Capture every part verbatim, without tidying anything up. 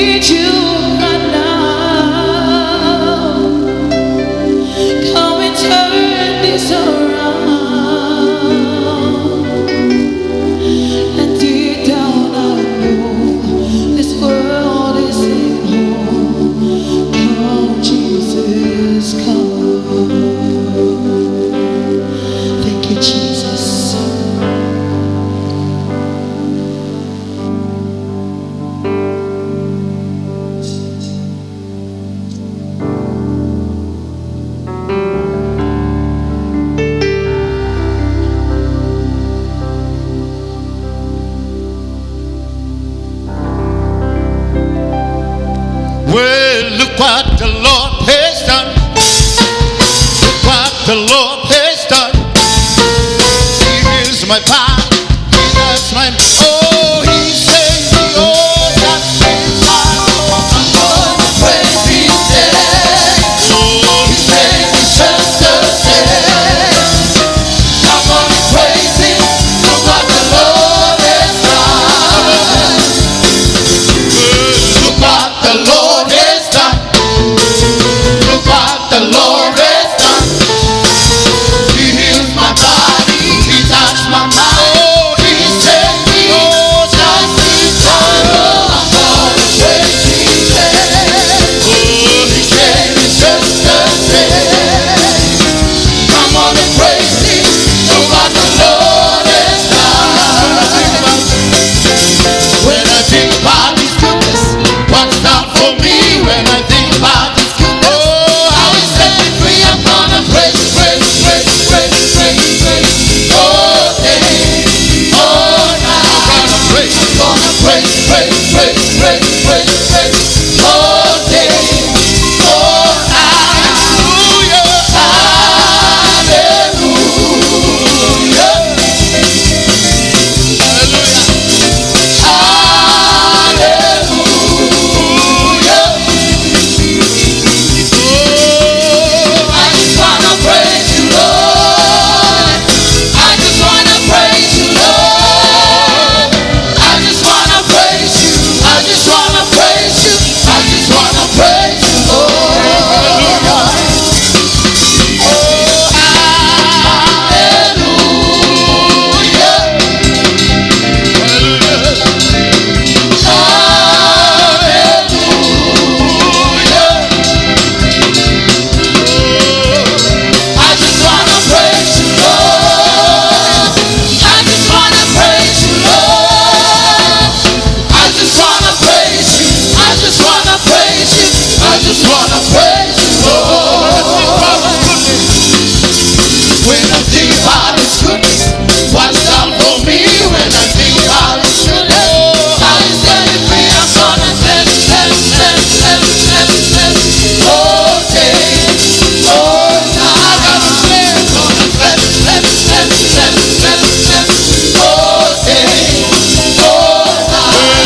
need you right now. Come and turn this around. And deep down I know this world isn't home. Come, Jesus, come. Thank you, Jesus. Well, look what the Lord has done. Look what the Lord has done. He heals my body. He heals my, oh, he saved me. Oh, that's his heart. I'm gonna praise his name. Oh, he saved me just the same. I'm gonna praise him. Look what the Lord has done. Look what the Lord has done. Look what the Lord has done. He heals my body. He touched my mind. Oh, he saved me. Oh, just in time. Oh, I'm gonna praise his name. Oh, he saved me just the same. I'm gonna praise him. Look what the Lord has done. When I think about his goodness, what's done for me, when I think about his goodness, oh, how he set me free, I'm gonna praise, praise, praise, praise, praise, praise. Oh, day, oh, night. I'm gonna praise, I'm gonna praise, praise, praise, praise, praise, praise. Oh, day, oh, night. Hallelujah. Hallelujah. Hallelujah. Hallelujah. Oh, I just wanna praise you, Lord. I just wanna praise you, Lord. I just wanna praise you. I just wanna praise you. I just wanna praise you, Lord. Oh, hallelujah. Hallelujah. I just wanna praise you, Lord. I just wanna praise you, Lord. I just wanna praise you. I just wanna praise you. I just wanna praise you, Lord. When I think about his goodness, what's done for me, when I think about his goodness, how he set me free, I'm gonna bless, bless, bless, bless, bless, bless. Oh, day, oh, night, I'm gonna bless, bless, bless, bless, bless, bless. Oh, day, oh, night.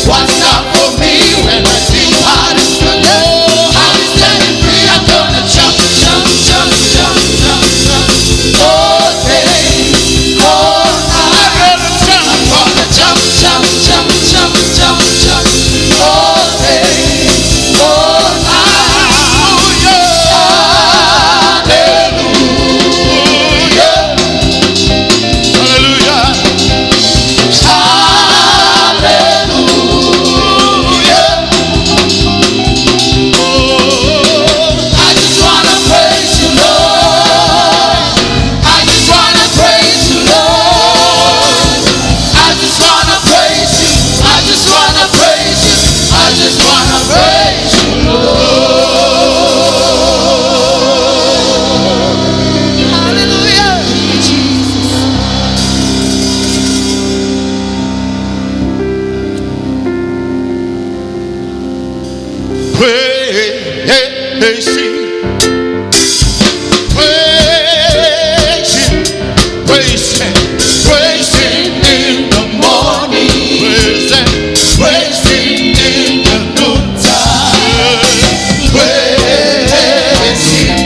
What's up for me when I think about his goodness? How he set me free, I'm gonna jump, jump, jump, jump, jump, jump. All day, all night. I'm gonna jump, jump, jump, jump, jump, jump. All day, all night. Hallelujah. Hallelujah. Hallelujah. Oh, I just wanna praise you, Lord. I just wanna praise you, Lord. I just wanna praise you. I just wanna praise you. I just wanna praise you, Lord. Hallelujah. Praise him. Praise him. Praise him. Praise him in the morning. Praise him. Praise him in the noontime. Praise him.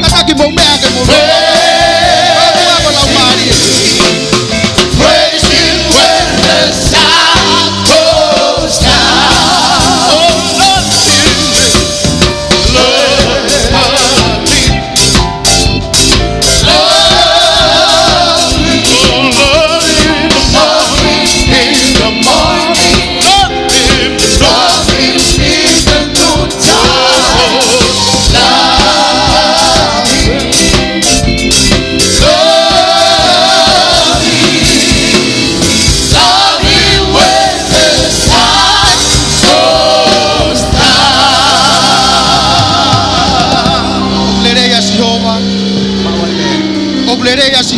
Tataki mo meʻa ke mo. Praise him. Praise him when the sun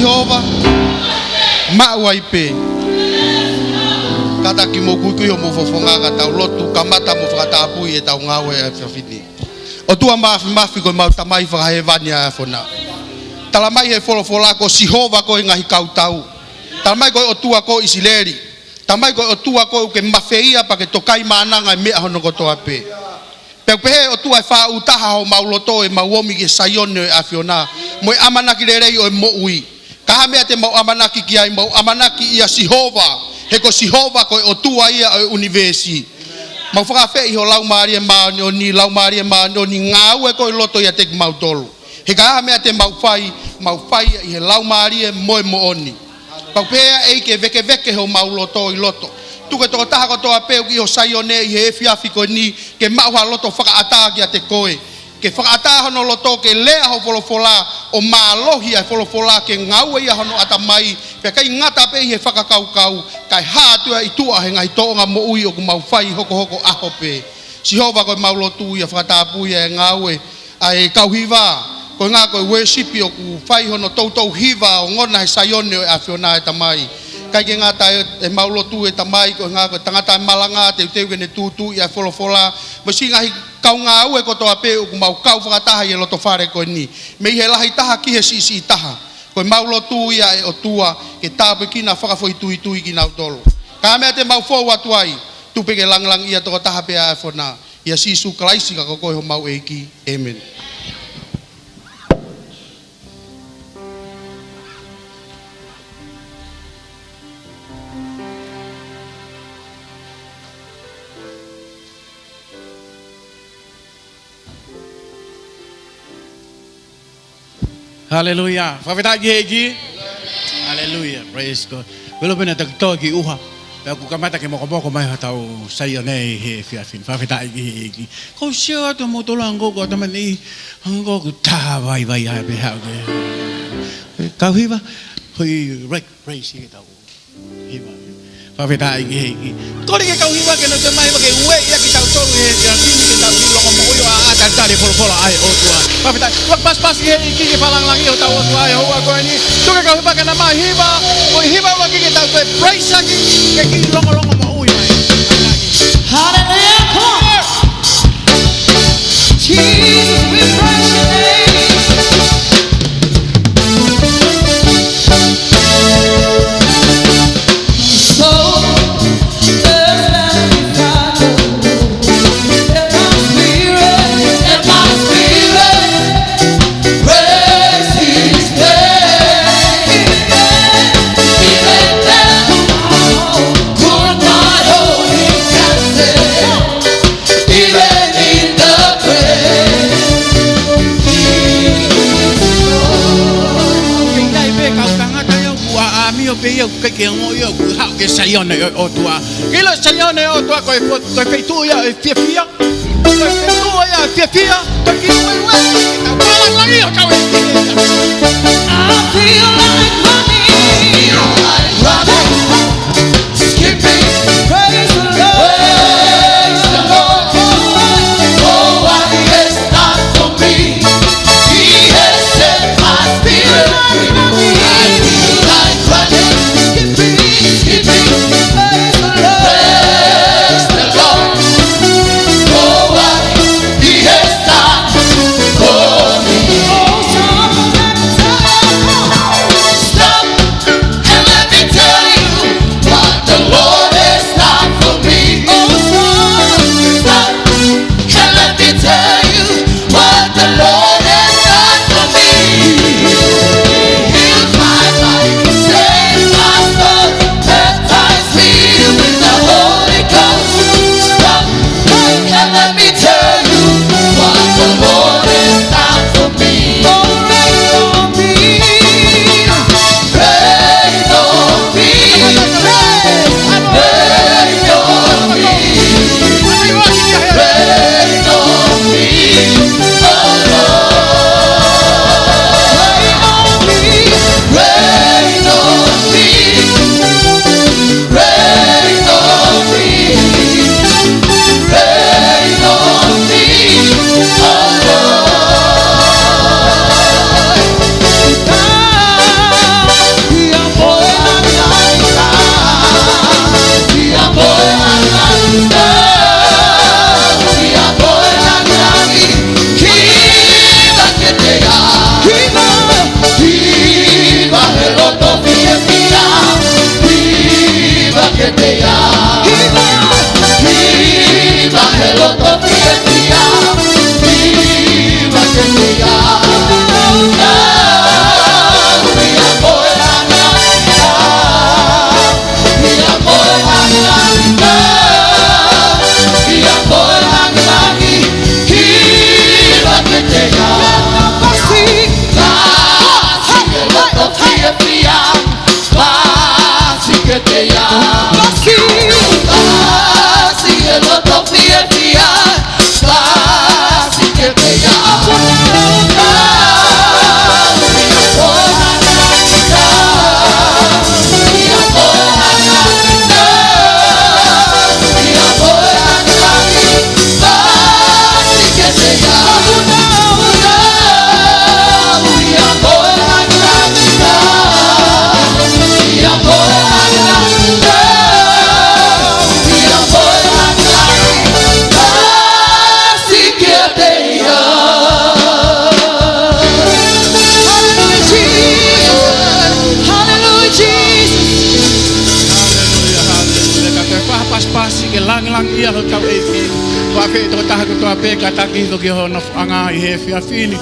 Sihova, maʻu ai pē. Kātaki mou kuikui homou fofonga ka tau lotu, kamata mo fakatapui ʻetau ngāue ʻa e efiafi ni. ʻOtua Māfimafi, ko ʻemau Tamai fakahēvani ʻa e ʻAfiona. Tala mai he folofola ko Sihova ko e ngaahi kautau. Tala mai ko e ʻOtua ko ʻIsileli. Tala mai ko e ʻOtua ko ē ʻoku ke mafeia pea ke tokaimaʻananga e meʻa hono kotoa pē. Pea ʻoku pehē ʻe ʻOtua ʻe faʻu taha homau loto ʻemau omi ki he Saione ʻo e ʻAfiona, mo e ʻamanaki lelei ʻo e moʻui. Ka ha meʻa te mau ʻamanaki ki ai, mau ʻamanaki ʻia Sihova, he ko Sihova ko e ʻOtua ia ʻo e ʻunivēsi. Mau fakaafeʻi ho Laumālie Māʻoniʻoni, Laumālie Māʻoniʻoni, ngāue ko e loto ʻiate kimautolu. He ka ha meʻa te mau fai, mau fai ia ʻi he Laumālie mo e moʻoni. Pea ʻoku pehē ʻEiki ke vekeveke homau loto ʻi loto. Tuku e tokotaha kotoa pē ʻoku ʻi ho Saione ʻi he efiafi ko eni, ke maʻu ha loto fakaʻatā kiate koe. Ke fakaʻatā hono loto ke lea ho folofola, ʻo mālohi ʻa e folofola ke ngāue ʻia hono ʻatamai, pea ʻikai ngata pē ʻi he fakakaukau, kae hā atu ia ʻi tuʻa he ngaahi tōʻonga moʻui ʻoku mau fai hokohoko ʻaho pē. Sihova, ko ʻemau lotu ia, fakatapui ʻa e ngāue ʻa e kau hiva, ko e ʻuhinga ko e worship ʻoku fai hono toutou hiva ongona he Saione ʻo e ʻAfiona ʻe Tamai. ʻIkai ke ngata ē, ʻemau lotu ʻe Tamai, ko e ʻuhinga ko e tangata ʻe malanga, teuteu ke ne tūtuuʻi ʻa e folofola, mo e siʻi ngaahi kau ngāue kotoa pē ʻoku mau kau fakataha ʻi he lotofale ko eni. Mei he lahi taha ki he siʻisiʻi taha. Ko ʻemau lotu ia ʻe ʻOtua, ke tāpuekina fakafoʻituitui kinautolu. Ka ha meʻa te mau fou atu ai, tuku pē ke langilangiʻia tokotaha pē ʻa e ʻAfiona. ʻIa Sīsū Kalaisi ka ko koe homau ʻEiki. ʻĒmeni. Haleluia. Fakafetaʻi ki he ʻEiki. Haleluia. Praise God. Velo pena taki toa ki ʻuha. Pea ʻoku kamata ke mokomoko mai hotau Saione ʻi he efiafi ni. Fakafetaʻi ki he ʻEiki. Ko sio atu mo tolo ango ko tamani. Ango ko tā vaivai ai pē haʻu ke. Kau hiva. Hoi, right, praise ki he tau. Hiva. Fakafetaʻi ki he ʻEiki. Kole ki he kau hiva ke nau toe mai ke ueʻi ʻaki kitautolu he efiafi ni ke tau kiʻi longomoʻui ʻo ʻatā tali e folofola ʻa e ʻOtua. Fakafetaʻi. Fakapasipasi ki he ʻEiki ke fakalangilangiʻi hotau ʻOtua ʻi he houa ko eni. Tuku e kau hiva ke nau mai hiva. Ko e hiva ʻuluaki ke tau toe praise ʻaki ke kiʻi longolongo moʻui mai. Hallelujah. Come on. Jesus, we praise your name. So Kei tai pē kau tangata ia ʻoku ʻa, ʻa mio pē ia ʻoku ʻikai ke ongoʻi ia ʻoku haʻu ki he Saione ʻo e ʻOtua. Ke ʻilo Saione ʻo e ʻOtua ko e, ko e feituʻu ia ʻo e fiefia. Ko e feituʻu ia ʻo e fiefia. Ko e kiʻi ueue. Ka langilangi ʻo kau e kiʻi. I feel like running. I feel like running. Skipping. Praise the Lord. Praise the Lord. For what he has done for me. He has set my spirit free. I feel like running, skipping, skipping. Praise the Lord. Praise the Lord. For what he has done for me. Oh, somebody, come on. Siʻi ke langilangiʻia hotau ʻEiki. Fakafetaʻi ki he tokotaha kotoa pē, kātaki hifo ki hono nofoʻanga ʻi he efiafi ni.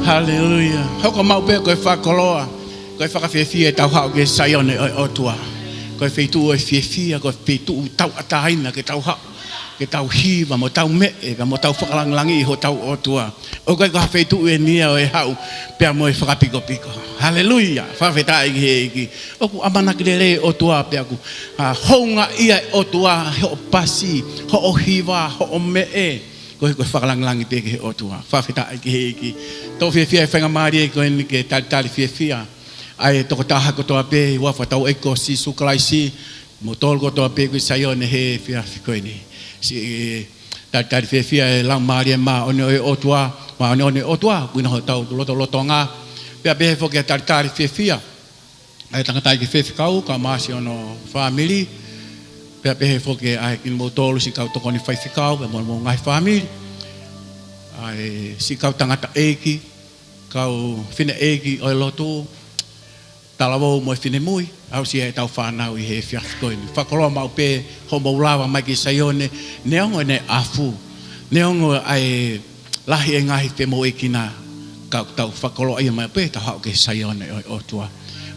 Haleluia. Hoko maʻu pē ko e fakakoloa, ko e fakafiefia ʻetau haʻu ki Saione ʻo e ʻOtua. Ko e feituʻu ʻo e fiefia, ko e feituʻu tauʻatāina ke tau haʻu, ke tau hiva mo tau meʻe, pea mo tau fakalangilangiʻi hotau ʻOtua. ʻOku ʻikai ko ha feituʻu eni ia ʻo e haʻu pea mo e fakapikopiko. Haleluia. Fakafetaʻi ki he ʻEiki. ʻOku ʻamanaki lelei e ʻOtua pea ʻoku, ʻa, houngaʻia e ʻOtua, hoʻo pasi, hoʻo hiva, hoʻo meʻe. Ko e, ko e fakalangilangi pē ki he ʻOtua. Fakafetaʻi ki he ʻEiki. Tau fiefia he faingamālie ko eni ke talitali fiefia ʻa e tokotaha kotoa pē ʻi he huafa hotau ʻEiki ko Sīsū Kalaisi, mo kimoutolu kotoa pē ʻoku ʻi Saione he efiafi ko eni. Siʻi talitali fiefia e Laumālie Māʻoniʻoni ʻo e ʻOtua, māʻoniʻoni ʻo e ʻOtua, ʻoku ʻi hotau lotolotonga. Pea pehē foki e talitali fiefia ʻa e tangataʻeiki faifekau, kae ʻumaʻā siʻono fāmili. Pea pehē foki ʻa kimoutolu siʻi kau tokoni faifekau, pea mo hoʻomou ngaahi fāmili. ʻA e siʻi kau tangataʻeiki, kau fineʻeiki ʻo e lotu, talavou mo e finemui, aʻusia ʻetau fānau ʻi he efiafi ko eni. Fakakoloa maʻu pē hoʻomou lava mai ki Saione, neongo ʻene afu, neongo ʻa e lahi e ngaahi femoʻuekina, ka tau fakakoloaʻia maʻu pē ʻetau haʻu ki Saione ʻo e ʻOtua.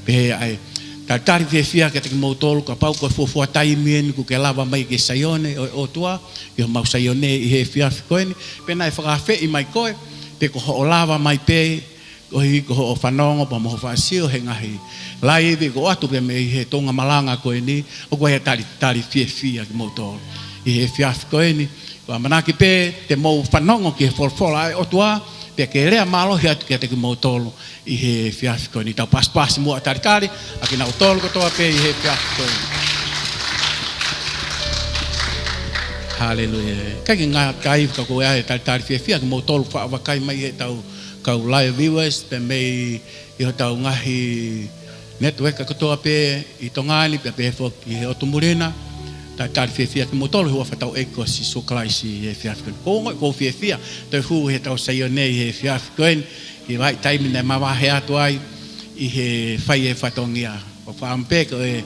Pehē ʻa e talitali fiefia kiate kimoutolu, kapau ko e fuofua taimi eni kuo ke lava mai ki Saione ʻo e ʻOtua, ʻi homau Saione ʻi he efiafi ko eni, pe naʻe fakaafeʻi mai koe, pe ko hoʻo lava mai pē, koeʻuhi ko hoʻo fanongo pea mo hoʻo faʻasio he ngaahi laivi kuo ʻoatu pē mei he tuʻunga malanga ko eni, ʻoku ʻi ai e talitali fiefia kimoutolu ʻi he efiafi ko eni. ʻOku ʻamanaki pē te mou fanongo ki he folofola ʻa e ʻOtua, pea ke lea mālohi atu kiate kimoutolu ʻi he efiafi ko eni. Tau pasipasi muʻa talitali ʻa kinautolu kotoa pē ʻi he efiafi ko eni. Haleluia. ʻIkai ke ngata ai ka ko e talitali fiefia kimoutolu faʻa vakai mai heʻetau kau live viewers, pea mei ʻi hotau ngaahi network kotoa pē ʻi Tonga ni, pea pehē foki he ʻotu muli na. Talitali fiefia kimoutolu he huafa hotau ʻEiki ko Sīsū Kalaisi he efiafi ko eni. ʻOku ou ongoʻi ʻoku ou fiefia, toe hū heʻetau Saione he efiafi ko eni, ʻi he vahaʻa taimi naʻe mavahe atu ai ʻi he fai e fatongia. ʻOku ou fakaʻamu pē ke,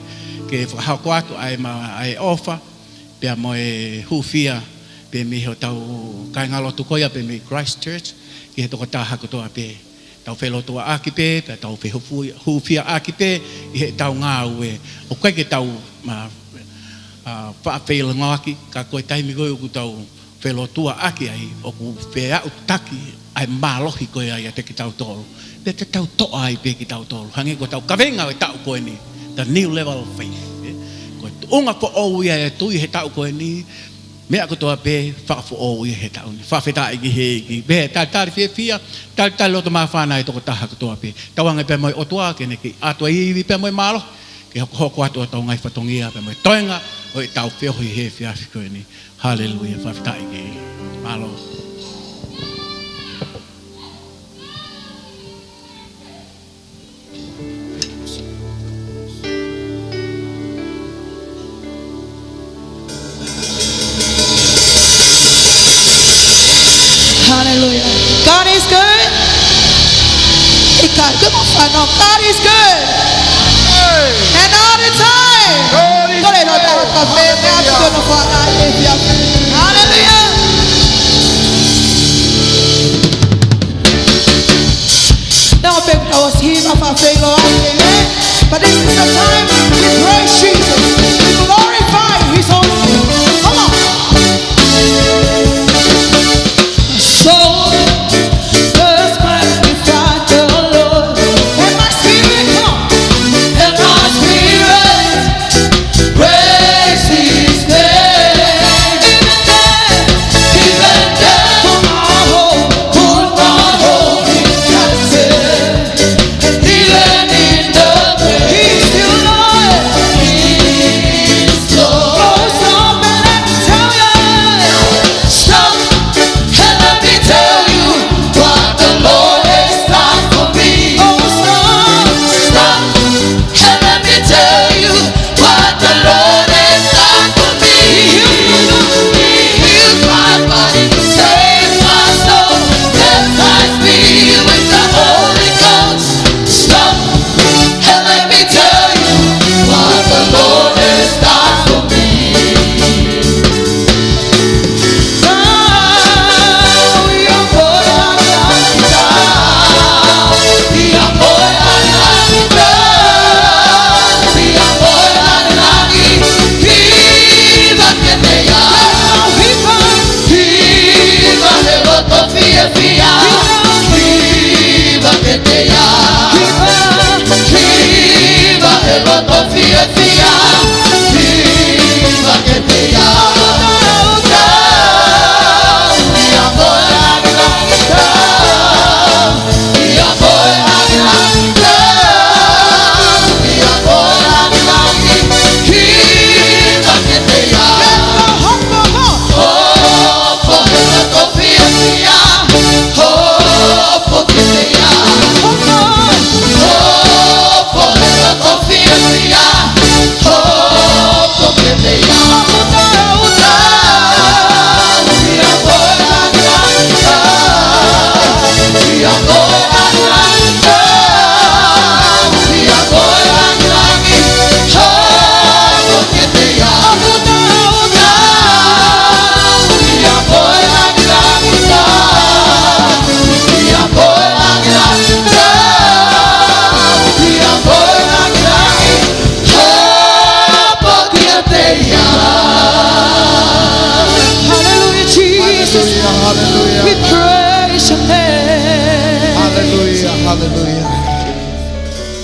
ke fakahoko atu ʻa e ma-, ʻa e ʻofa, pea mo e hūfia, pea mei hotau kāingalotu ko ia, pea mei Christchurch, ki he tokotaha kotoa pē. Tau felotuaʻaki pē, pea tau fehufu-, hūfiaʻaki pē ʻi heʻetau ngāue. ʻOku ʻikai ke tau, ma-, ʻa, faʻa feilongoaki, ka ko e taimi ko ē ʻoku tau felotuaʻaki ai, ʻoku feʻauʻaki ʻa e mālohi ko ia ʻiate kitautolu. Pea te tau toʻa ai pē kitautolu. Hangē ko ʻetau kaveinga ʻo e taʻu ko eni, the new level of faith, ē? Ko e tuʻunga foʻou ia ʻo e tui he taʻu ko eni, meʻa kotoa pē fakafoʻou ia he taʻu ni. Fakafetaʻi ki he ʻEiki. Pea talitali fiefia, talitali loto māfana e tokotaha kotoa pē. Tauange pē mo e ʻOtua ke ne kei ʻoatu e ivi pea mo e mālohi ke hokohoko atu hotau ngaahi fatongia pea mo e toenga ʻo ʻetau feohi he efiafi ko eni. Haleluia, fakafetaʻi ki he ʻEiki. Mālō. Hallelujah. God is good. He got good. Come on, no, God is good. Hey. And all the time. God is good. Hallelujah. Hallelujah. Now, baby, I was here, I feel like, amen. But this is the time we praise Jesus, we glorify His holy name. Come on. So, let's magnify the Lord. And my spirit, come on. And my spirit, praise His name.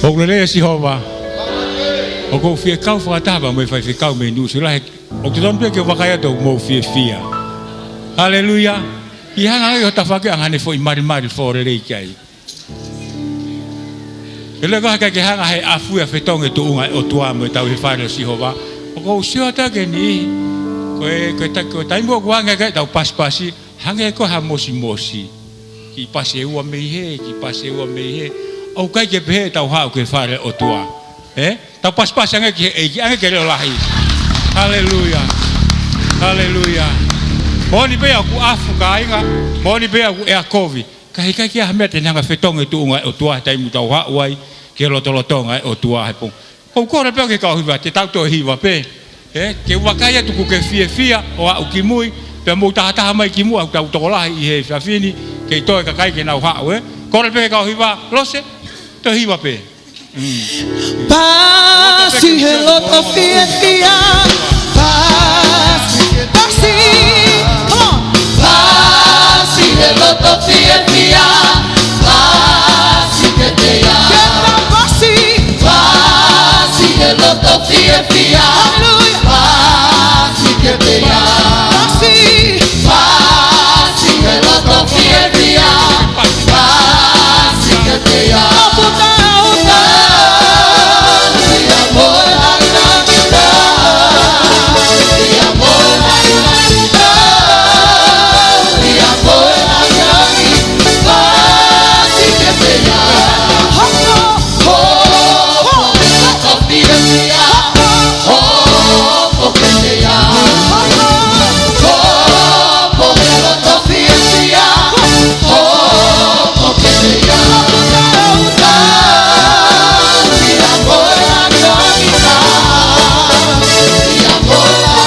ʻOku lelei ʻa Sihova. ʻOku ou fie kau fakataha mo e faifekau mei Nuʻusila he ʻoku totonu pē ke vakai atu ʻoku mou fiefia. Haleluia. ʻI hanga ai ʻo tafaʻaki ʻanga ʻene foʻi malimali fōlelei ki ai. Ke lele ko ē ke hanga he ʻafu ia fetongi tuʻunga ʻo e ʻOtua mo e tau he fale ʻo Sihova. ʻOku ou sio atu ki he niʻihi. Ko e, ko e ta-, ko e taimi ʻoku ʻange ki ai ʻetau pasipasi, hangē ko ha mosimosi. Kiʻi pasi ʻe ua mei hē, kiʻi pasi ʻe ua mei hē. ʻOku ʻikai ke pehē ʻetau haʻu ki he fale ʻo e ʻOtua. Ē? Tau pasipasi ange ki he ʻEiki, ange ke leʻo lahi. Haleluia. Haleluia. Moʻoni pē ʻoku ʻafu kāinga, moʻoni pē ʻoku ʻea kovi. Ka heʻikai ke ʻi ai ha meʻa te ne hanga fetongi tuʻunga ʻo e ʻOtua he taimi ʻoku tau haʻu ai ki he lotolotonga ʻo e ʻOtua he pongipongi. ʻOku ou kole pē ki he kau hiva, te tau toe hiva pē. Ē, ke vakai atu ʻoku ke fiefia ʻo aʻu ki mui, pea mou tahataha mai ki muʻa ʻoku tau tokolahi ʻi he efiafi ni, kei toe kakai ke nau haʻu, ē. Kole pē ki he kau hiva, Lose, toe hiva pē. Mm. Pasi he loto fiefia. Pasi, pasi. Come on. Pasi he loto fiefia. Pasi kiate ia. Ke ta pasi. Pasi he loto fiefia. Haleluia. Pasi kiate ia. Pasi. Pasi he loto fiefia. Pasi kiate ia. Pasi he loto fiefia. Pasi.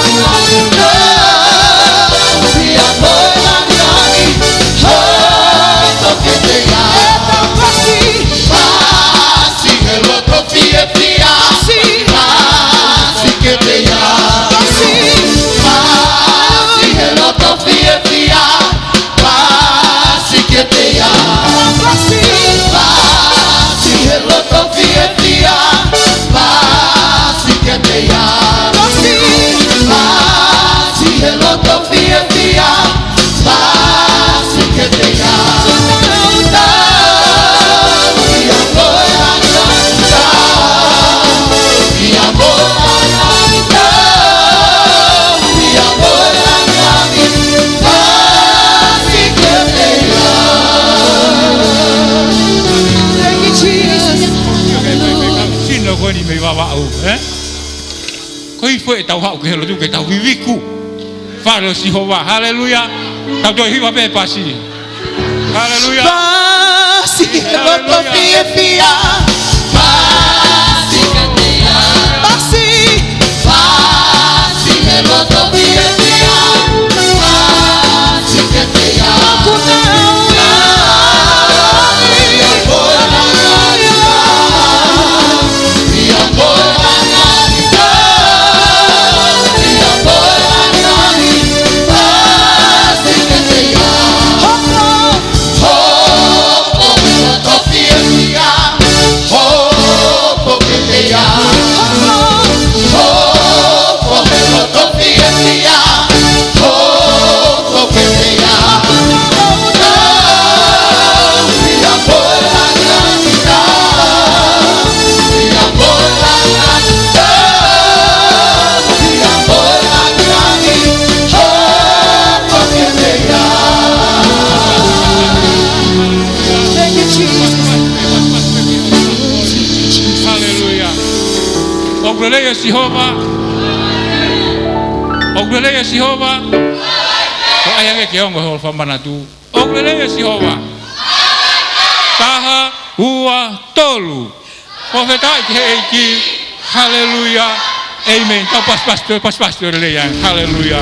Pasi kiate ia. Pasi. Pasi he loto fiefia. Pasi kiate ia. Pasi. Pasi he loto fiefia. Pasi kiate ia. Pasi. Pasi he loto fiefia. Pasi kiate ia. Thank you, Jesus. Hallelujah. Sino ko eni mei Vavaʻu, ē? Ko e foʻi ʻetau haʻu ki he lotu ke tau viviku. Fale ʻo Sihova. Haleluia. Tau toe hiva pē pasi. Haleluia. Pasi he loto fiefia. Pasi. Pasi. Pasi he loto fiefia. Pasi. Thank you, Jesus. Haleluia. ʻOku lelei ʻa Sihova. ʻOku lelei ʻa Sihova. Ko ai ange ke ongo he ʻofa manatu. ʻOku lelei ʻa Sihova. Taha, ua, tolu. Fakafetaʻi ki he ʻEiki. Haleluia. ʻĒmeni. Tau pasipasi, tau pasipasi, tau lelei ai. Haleluia.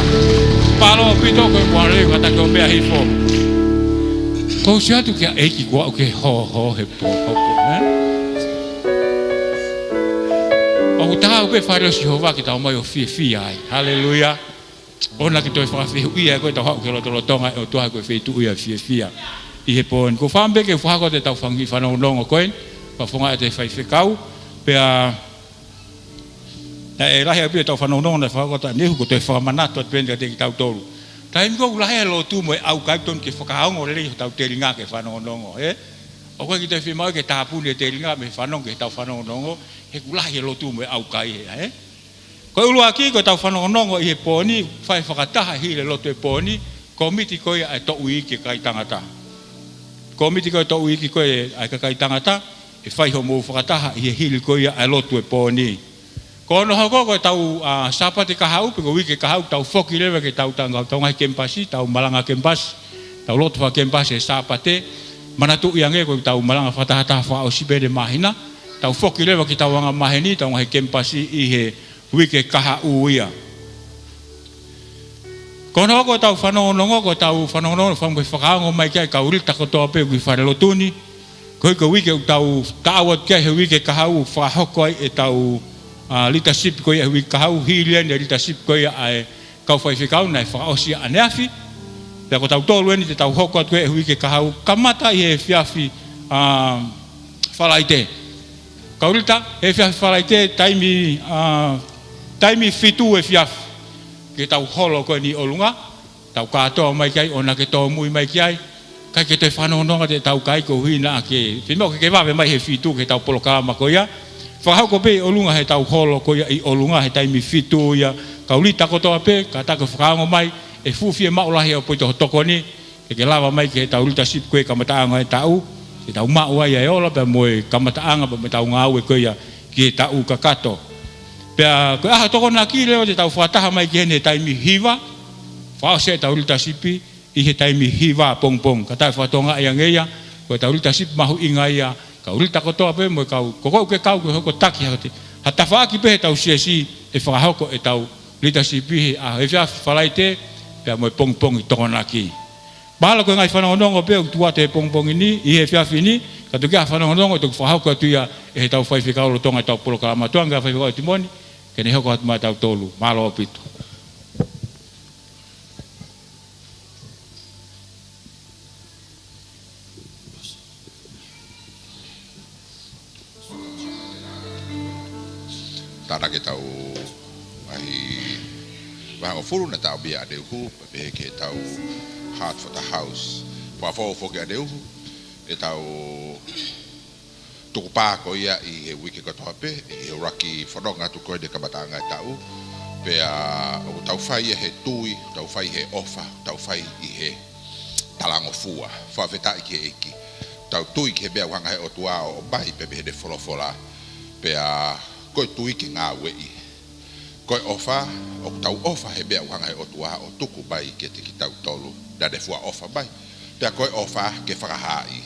Mālō ʻaupito ko e kuale, kātaki ʻo meʻa hifo. ʻOku ou sio atu ki he ʻEiki kuo aʻu ki he hoho he pō, hopo, ē? ʻOku taau pē fale ʻo Sihova ke tau mai ʻo fiefia ai. Haleluia. ʻOua naʻa ke toe fakafehuʻia ko ʻetau haʻu ki he lotolotonga ʻo e ʻOtua ko e feituʻu ia ʻo e fiefia. ʻI he pō ni. Ko e fāmili ke fakahoko atu ʻetau fanga kiʻi fanongonongo ko eni. Fakafofonga ʻa e faifekau, pea naʻe lahi ʻaupito ʻetau fanongonongo naʻe fakahoko ʻe Taʻaneuhu, ko e toe fakamanatu atu pē eni kiate kitautolu. Taimi ko ē ʻoku lahi e lotu mo e ʻaukai, tonu ke fakaongo lelei hotau telinga ke fanongonongo, ē? ʻOku ʻikai ke toe fiemaʻu ke tāpuni e telinga mei he fanongo ki heʻetau fanongonongo, he ʻoku lahi e lotu mo e ʻaukai, ē? Ko e ʻuluaki, ko ʻetau fanongonongo ʻi he pō ni, fai fakataha hili e lotu e pō ni, kōmiti ko ia ʻa e toʻu iiki kakai tangata. Kōmiti ko e toʻu iiki ko ē ʻa e kakai tangata, ʻe fai hoʻomou fakataha ʻi he hili ko ia ʻa e lotu e pō ni. Ko hono hoko ko ʻetau, ā, Sāpate kahaʻu, pe ko e uike kahaʻu, tau foki leva ki heʻetau tanga, tau ngaahi kemipasi, tau malanga kemipasi, tau lotu fakakemipasi he Sāpate, manatuʻi ange ko ʻetau malanga fakatahataha fakaʻosi pē ʻi he māhina, tau foki leva ki heʻetau anga maheni, tau ngaahi kemipasi ʻi he uike kahaʻu ia. Ko hono hoko ʻetau fanongonongo, ko ʻetau fanongonongo, fakamu ke fakaongo mai ki ai e kau lita kotoa pē ʻoku ʻi fale lotu ni. Ko e, ko e uike ʻoku tau taʻau atu ki ai he uike kahaʻu, fakahoko ai ʻetau, ā, leadership ko ia he uike kahaʻu, hili eni e leadership ko ia ʻa e kau faifekau naʻe fakaʻosi ʻaneafi. Pea ko tautolu eni te tau hoko atu ki ai he uike kahaʻu, kamata ʻi he efiafi, ā, Falaite. Kau lita, he efiafi Falaite, taimi, ā, taimi fitu efiafi, ke tau holo ko eni ʻi ʻolunga, tau kātoa mai ki ai, ʻoua ke tōmui mai ki ai, ʻikai ke toe fanongonongo atu ʻetau kakai koeʻuhi naʻa ke, fiemaʻu ke ke vave mai he fitu ki heʻetau polokalama ko ia. Fakahoko pē ʻi ʻolunga heʻetau holo ko ia ʻi ʻolunga he taimi fitu ia, kau lita kotoa pē, kātaki ʻo fakaongo mai, ʻe fuʻu fiemaʻu lahi ʻaupito ho tokoni, ke ke lava mai ki heʻetau leadership ko ē kamataʻanga e taʻu, ke tau maʻu ai e ola pea mo e kamataʻanga pea mo ʻetau ngāue ko ia ki he taʻu kakato. Pea ko e ʻaho Tokonaki leva te tau fakataha mai ki heni he taimi hiva, fakaʻosi ʻetau leadership ʻi he taimi hiva pongipongi. Kātaki fakatokangaʻi ange ia, ko ʻetau leadership mahuʻinga ia, kau lita kotoa pē mo e kau, ko koe ʻoku ke kau ko e hoko taki ha te, ha tafaʻaki pē heʻetau siasi ʻe fakahoko ʻetau leadership ʻi he, ā, efiafi Falaite, pea mo e pongipongi Tokonaki. Mahalo ko e ngaahi fanongonongo pē ʻoku tuʻu atu he pongipongi ni, ʻi he efiafi ni, ka toki ʻi ai ha fanongonongo ʻe toki fakahoko atu ia ʻe heʻetau faifekau lolotonga ʻetau polokalama. Tuku ange kia faifekau ʻEtimoni, ke ne hoko atu maʻa tautolu. Mālō ʻaupito. Tānaki ʻetau ngaahi vahehongofulu naʻe taʻomia ʻe ʻAneuhu, pea pehē ki heʻetau Heart for the House. Fakafoʻou foki ʻe ʻAneuhu ʻetau tukupā ko ia ʻi he uike kotoa pē, ʻi he ʻuluaki fononga atu ko eni he kamataʻanga e taʻu, pea ʻoku tau fai ia he tui, tau fai he ʻofa, tau fai ʻi he talangofua. Fakafetaʻi ki he ʻEiki. Tau tui ki he meʻa ʻoku hanga he ʻOtua ʻo ʻomai pē mei heʻene folofola. Pea ko e tui ke ngāueʻi. Ko e ʻofa, ʻoku tau ʻofa he meʻa ʻoku hanga he ʻOtua ʻo tuku mai kiate kitautolu. Naʻa ne fua ʻofa mai. Pea ko e ʻofa ke fakahaaʻi.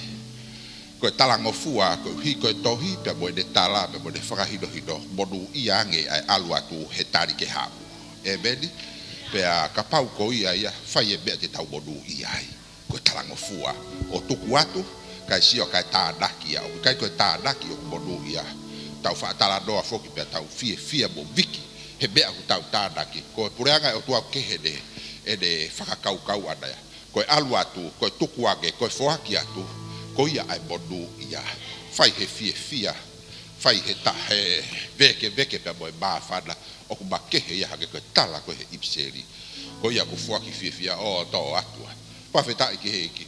Ko e talangofua, koeʻuhi ko e tohi, pea mo ʻene tala, pea mo ʻene fakahinohino, monūʻia ange ʻa e ʻalu atu he tali ke haʻu. ʻĒmeni. Pea kapau ko ia ia, fai e meʻa te tau monūʻia ai. Ko e talangofua, ʻo tuku atu, kae sio kae tānaki ia, ʻoku ʻikai ko e tānaki ʻoku monūʻia. Tau faʻa talanoa foki pea tau fiefia mo viki, he meʻa ʻoku tau tānaki. Ko e puleʻanga e ʻOtua ʻoku kehe ʻene, ʻene fakakaukau ʻana ia. Ko e ʻalu atu, ko e tuku ange, ko e foaki atu, ko ia ʻa e monūʻia. Fai he fiefia, fai he ta-, he vēkeveke pea mo e māfana, ʻoku makehe ia hangē ko e tala ko ē he ʻipiseli. Ko ia ʻoku foaki fiefia ʻo tō atu ai. Fakafetaʻi ki he ʻEiki.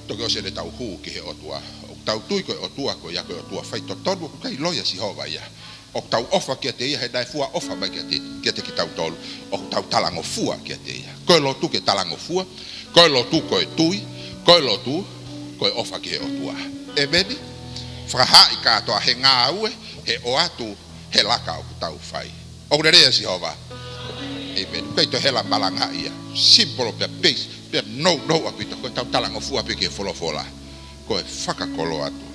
Toki ʻosi eni ʻetau hū ki he ʻOtua. ʻOku tau tui ko e ʻOtua, ko ia ko e ʻOtua faitotonu, ʻoku ʻikai loia Sihova ia. ʻOku tau ʻofa kiate ia, he naʻe fua ʻofa mai kiate, kiate kitautolu. ʻOku tau talangofua kiate ia. Ko e lotu ke talangofua, ko e lotu ko e tui, ko e lotu ko e ʻofa ki he ʻOtua. ʻĒmeni. Fakahaaʻi kātoa he ngāue, he ʻoatu, he laka ʻoku tau fai. ʻOku lelei ʻa Sihova. ʻĒmeni. ʻIkai toe hela malanga ia. Simple pea base, pea nounou ʻaupito. Ko ʻetau talangofua pē ki he folofola. Ko e fakakoloa atu.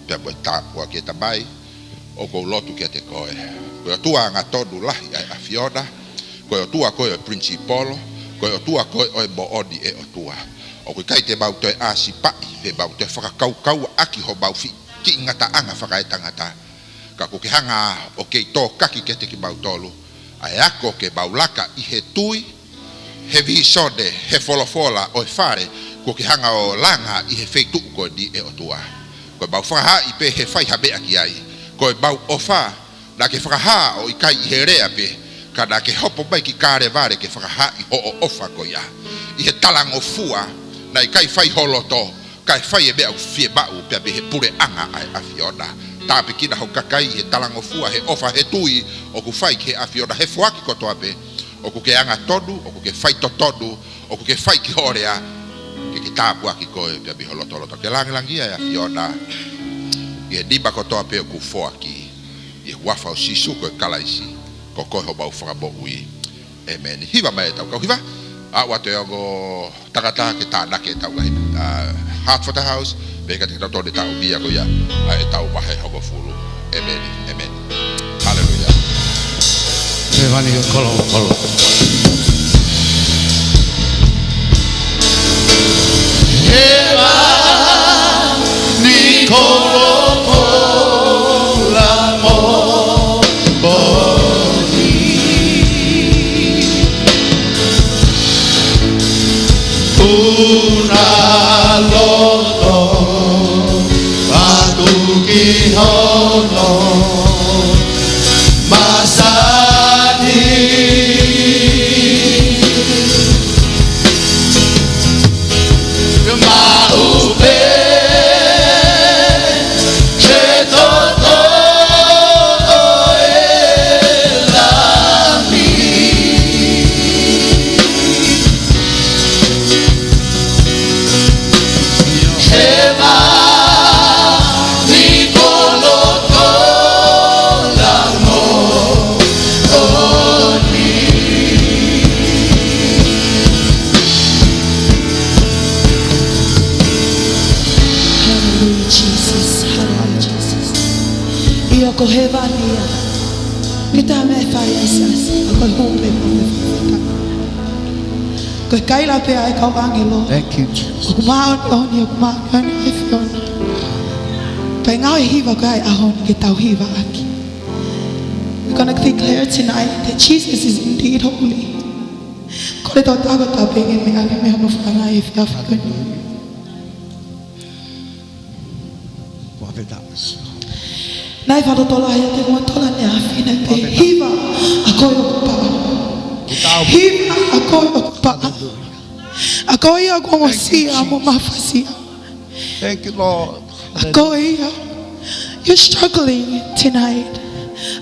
Pea mo e tāpuaki ʻe Tamai, ʻoku ou lotu kiate koe. Ko e ʻOtua angatonu lahi ʻa e ʻAfiona, ko e ʻOtua koe ʻo e principle, ko e ʻOtua koe ʻo e moʻoni ʻe ʻOtua. ʻOku ʻikai te mau toe ʻasi paʻi, pe mau toe fakakaukauʻaki homau fi-, kiʻi ngataʻanga fakaetangata. Ka kuo ke hanga ʻo kei tōkaki kiate kimautolu, ʻa e ako ke mau laka ʻi he tui, he vīsone, he folofola ʻo e fale, kuo ke hanga ʻo langa ʻi he feituʻu ko eni ʻe ʻOtua. Ko ʻemau fakahaaʻi pē he fai ha meʻa ki ai. Ko ʻemau ʻofa, naʻa ke fakahā ʻo ʻikai ʻi he lea pē, ka naʻa ke hopo mai ki Kalevale ke fakahaaʻi hoʻo ʻofa ko ia. ʻI he talangofua, naʻe ʻikai fai ho loto, kae fai e meʻa ʻoku fiemaʻu pea mei he puleʻanga ʻa e ʻAfiona. Tāpuekina ho kakai ʻi he talangofua, he ʻofa, he tui ʻoku fai ki he ʻAfiona, he foaki kotoa pē. ʻOku ke angatonu, ʻoku ke faitotonu, ʻoku ke fai ki hoʻo lea, ke ke tāpuaki koe pea mei ho lotoloto. Ke langilangiʻia e ʻAfiona ʻi he nima kotoa pē ʻoku foaki, ʻi he huafa ʻo Sīsū ko e Kalaisi, ko koe homau Fakamoʻui. ʻĒmeni. Hiva mai ʻetau kau hiva. ʻOatu e ongo tangata ke tānaki ʻetau ngaahi, uh, heart for the house, pea kiate kitautolu ʻetau meʻa ko ia, ʻa ʻetau vahe hongofulu. ʻĒmeni, ʻēmeni. Haleluia. Hēvani koloa, koloa. Hēvani koloa, koloa mo ʻoni. Puna loto atu ki hono masani. Maʻu pē he toto ʻo e Lami. Hēvani koloa, koloa mo ʻoni. Hallelujah, Jesus. Hallelujah, Jesus. ʻIo, ko hēvani ia. Ke tā mai e fai ʻa e siasi, ʻa ko e hū pē mo e fakafetaʻi. Ko e kaila pē ʻa e kau ʻāngelo. Thank you, Jesus. ʻOku māʻoniʻoni, ʻoku māʻoniʻoni e ʻAfiona. Pea ngāue hiva ko ia ʻi he ʻaho ni ke tau hiva ʻaki. We're gonna declare tonight that Jesus is indeed holy. Kole tau tāko tāpenge me ake me hono fanga e fiafi ko eni. Fakafetaʻi. Naʻe fakalotolahi ʻa e motola ne afi naʻe pē. Fakafetaʻi. Hiva ʻa koe ʻoku paʻa. Hiva ʻa koe ʻoku paʻa. ʻA koe ia ʻoku ongosia mo mafasia. Thank you, Lord. ʻA koe ia. You're struggling tonight.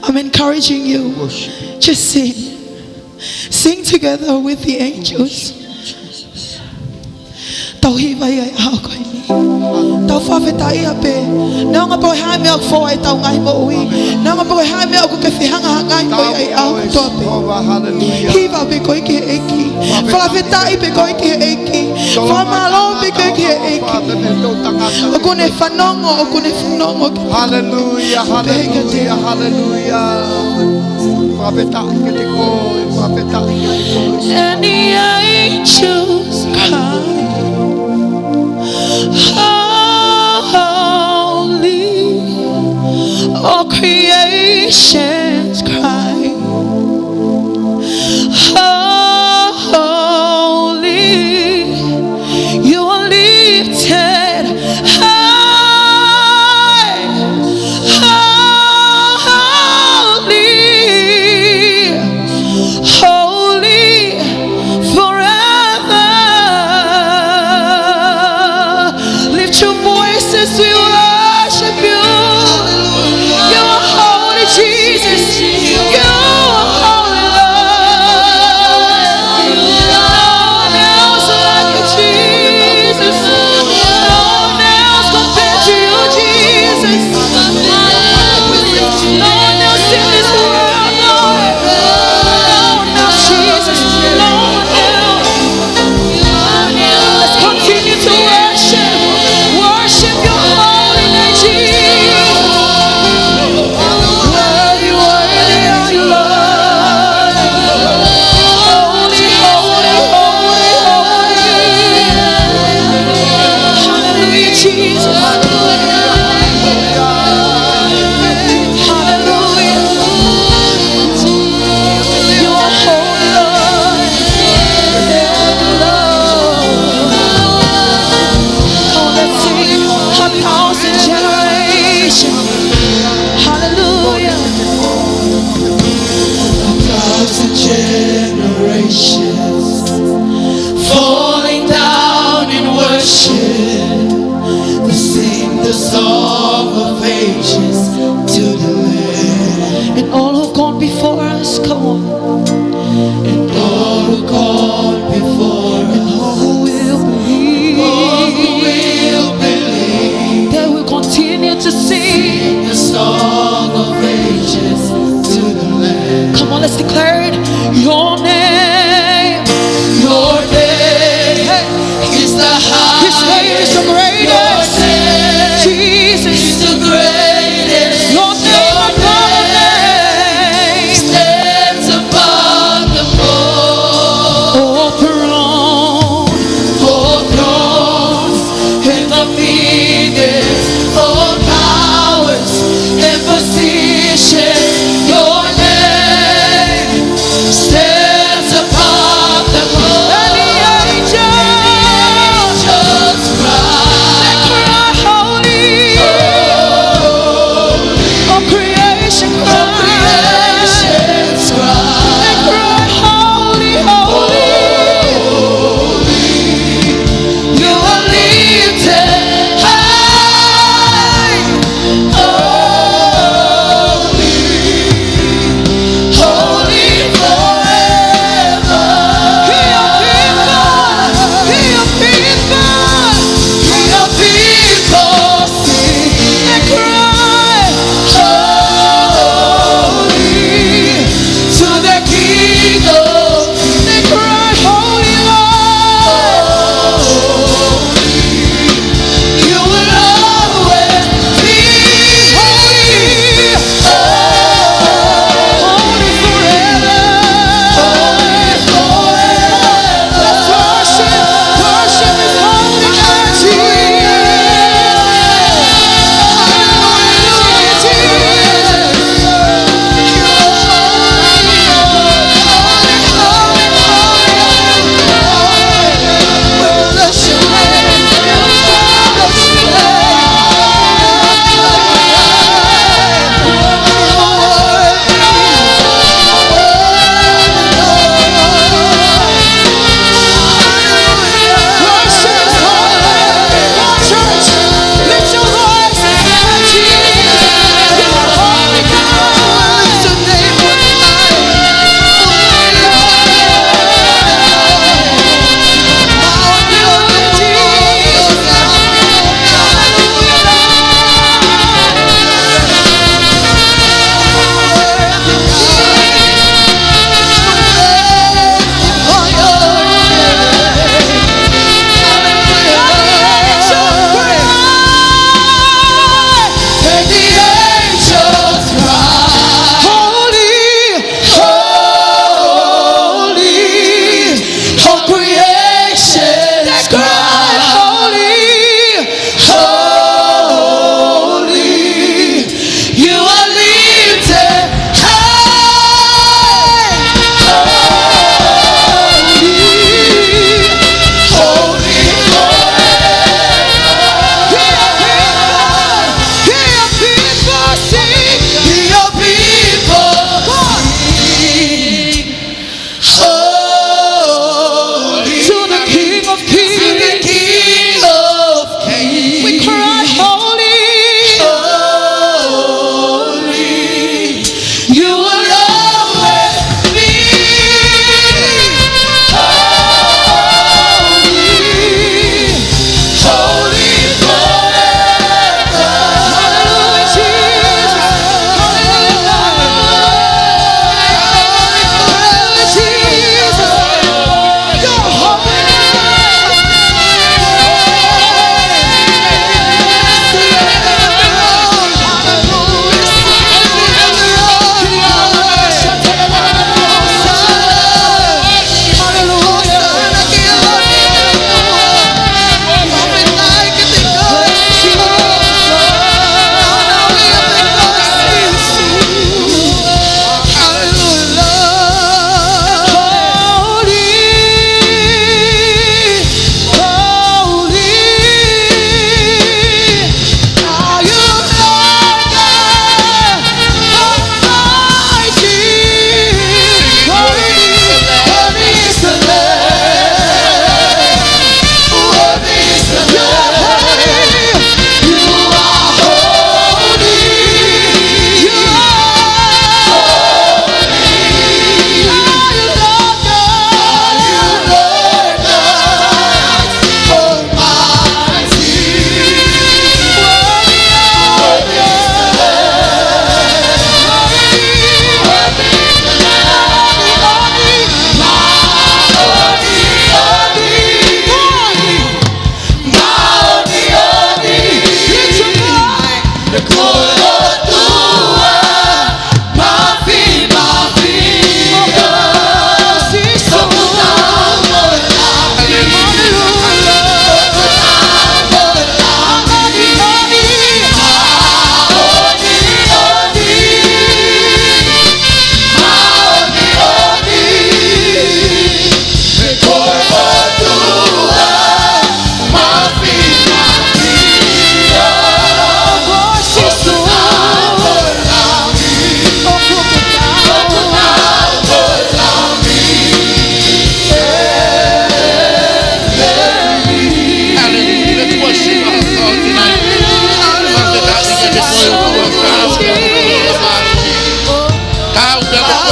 I'm encouraging you. Worship. Just sing. Sing together with the angels. Tau hiva ia ʻi he ʻaho ko eni. Tau fakafetaʻia pē. Neongo pe ko e hā e meʻa ʻoku foua ʻi heʻetau ngaahi moʻui. Neongo pe ko e hā e meʻa ʻoku ke fehangahangai mo ia ʻi he ʻaho kotoa pē. Hiva pē koe ki he ʻEiki. Fakafetaʻi pē koe ki he ʻEiki. Fakamālō pē koe ki he ʻEiki. ʻOku ne fanongo, ʻoku ne fanongo. Haleluia, haleluia, haleluia. Fakafetaʻi kiate koe, fakafetaʻi kiate koe. And the angels cry, holy, all creations cry, holy, you are lifted high, holy, holy forever. Lift your voices, we worship you. You are holy, Jesus. You are holy, Lord. No one else like you, Jesus. No one else compared to you, Jesus. No one else in this world, Lord. No one else Falling down in worship, to sing the song of ages to the Lamb. And all who've gone before us, come on. And all who gone before us, and all who will believe, all who will believe, they will continue to sing, sing the song of ages to the Lamb. Come on, let's declare it. Your name, your name, hey, is the highest. His name is the greatest. Your name, Jesus, is the greatest. Your name, your name above all names, stands above them all. All throne, all thrones and dominions, all powers and positions, your name stands above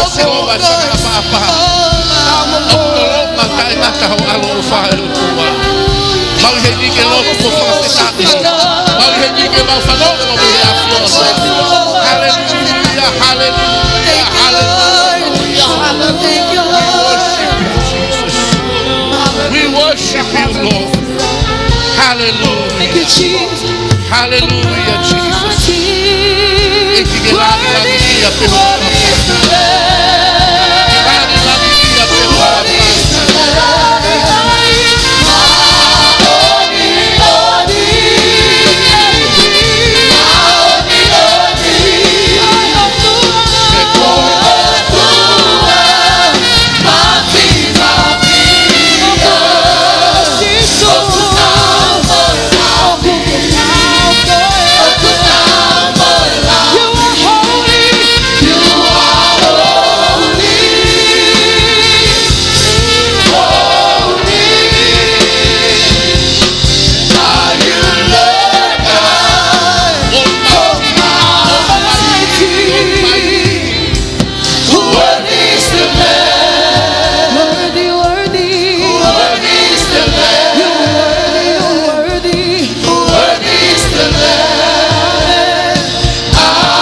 Sihova, fakaʻapaʻapa. ʻOku tolonga taʻengata ho ʻaloʻofa, ʻe ʻOtua. Mau ʻi heni ke lotu mo fakafetaʻi. Mau ʻi heni ke mau fanongo mei he ʻAfiona. Haleluia, haleluia, haleluia. We worship you, Jesus. We worship you, Lord. Haleluia. Haleluia, Jesus. ʻEiki, ke langilangiʻia pē ho ʻaloʻofa. Ke langilangiʻia pē ho ʻaloʻofa. Worthy, worthy. You're worthy, you're worthy. Worthy is the Lamb. Amen.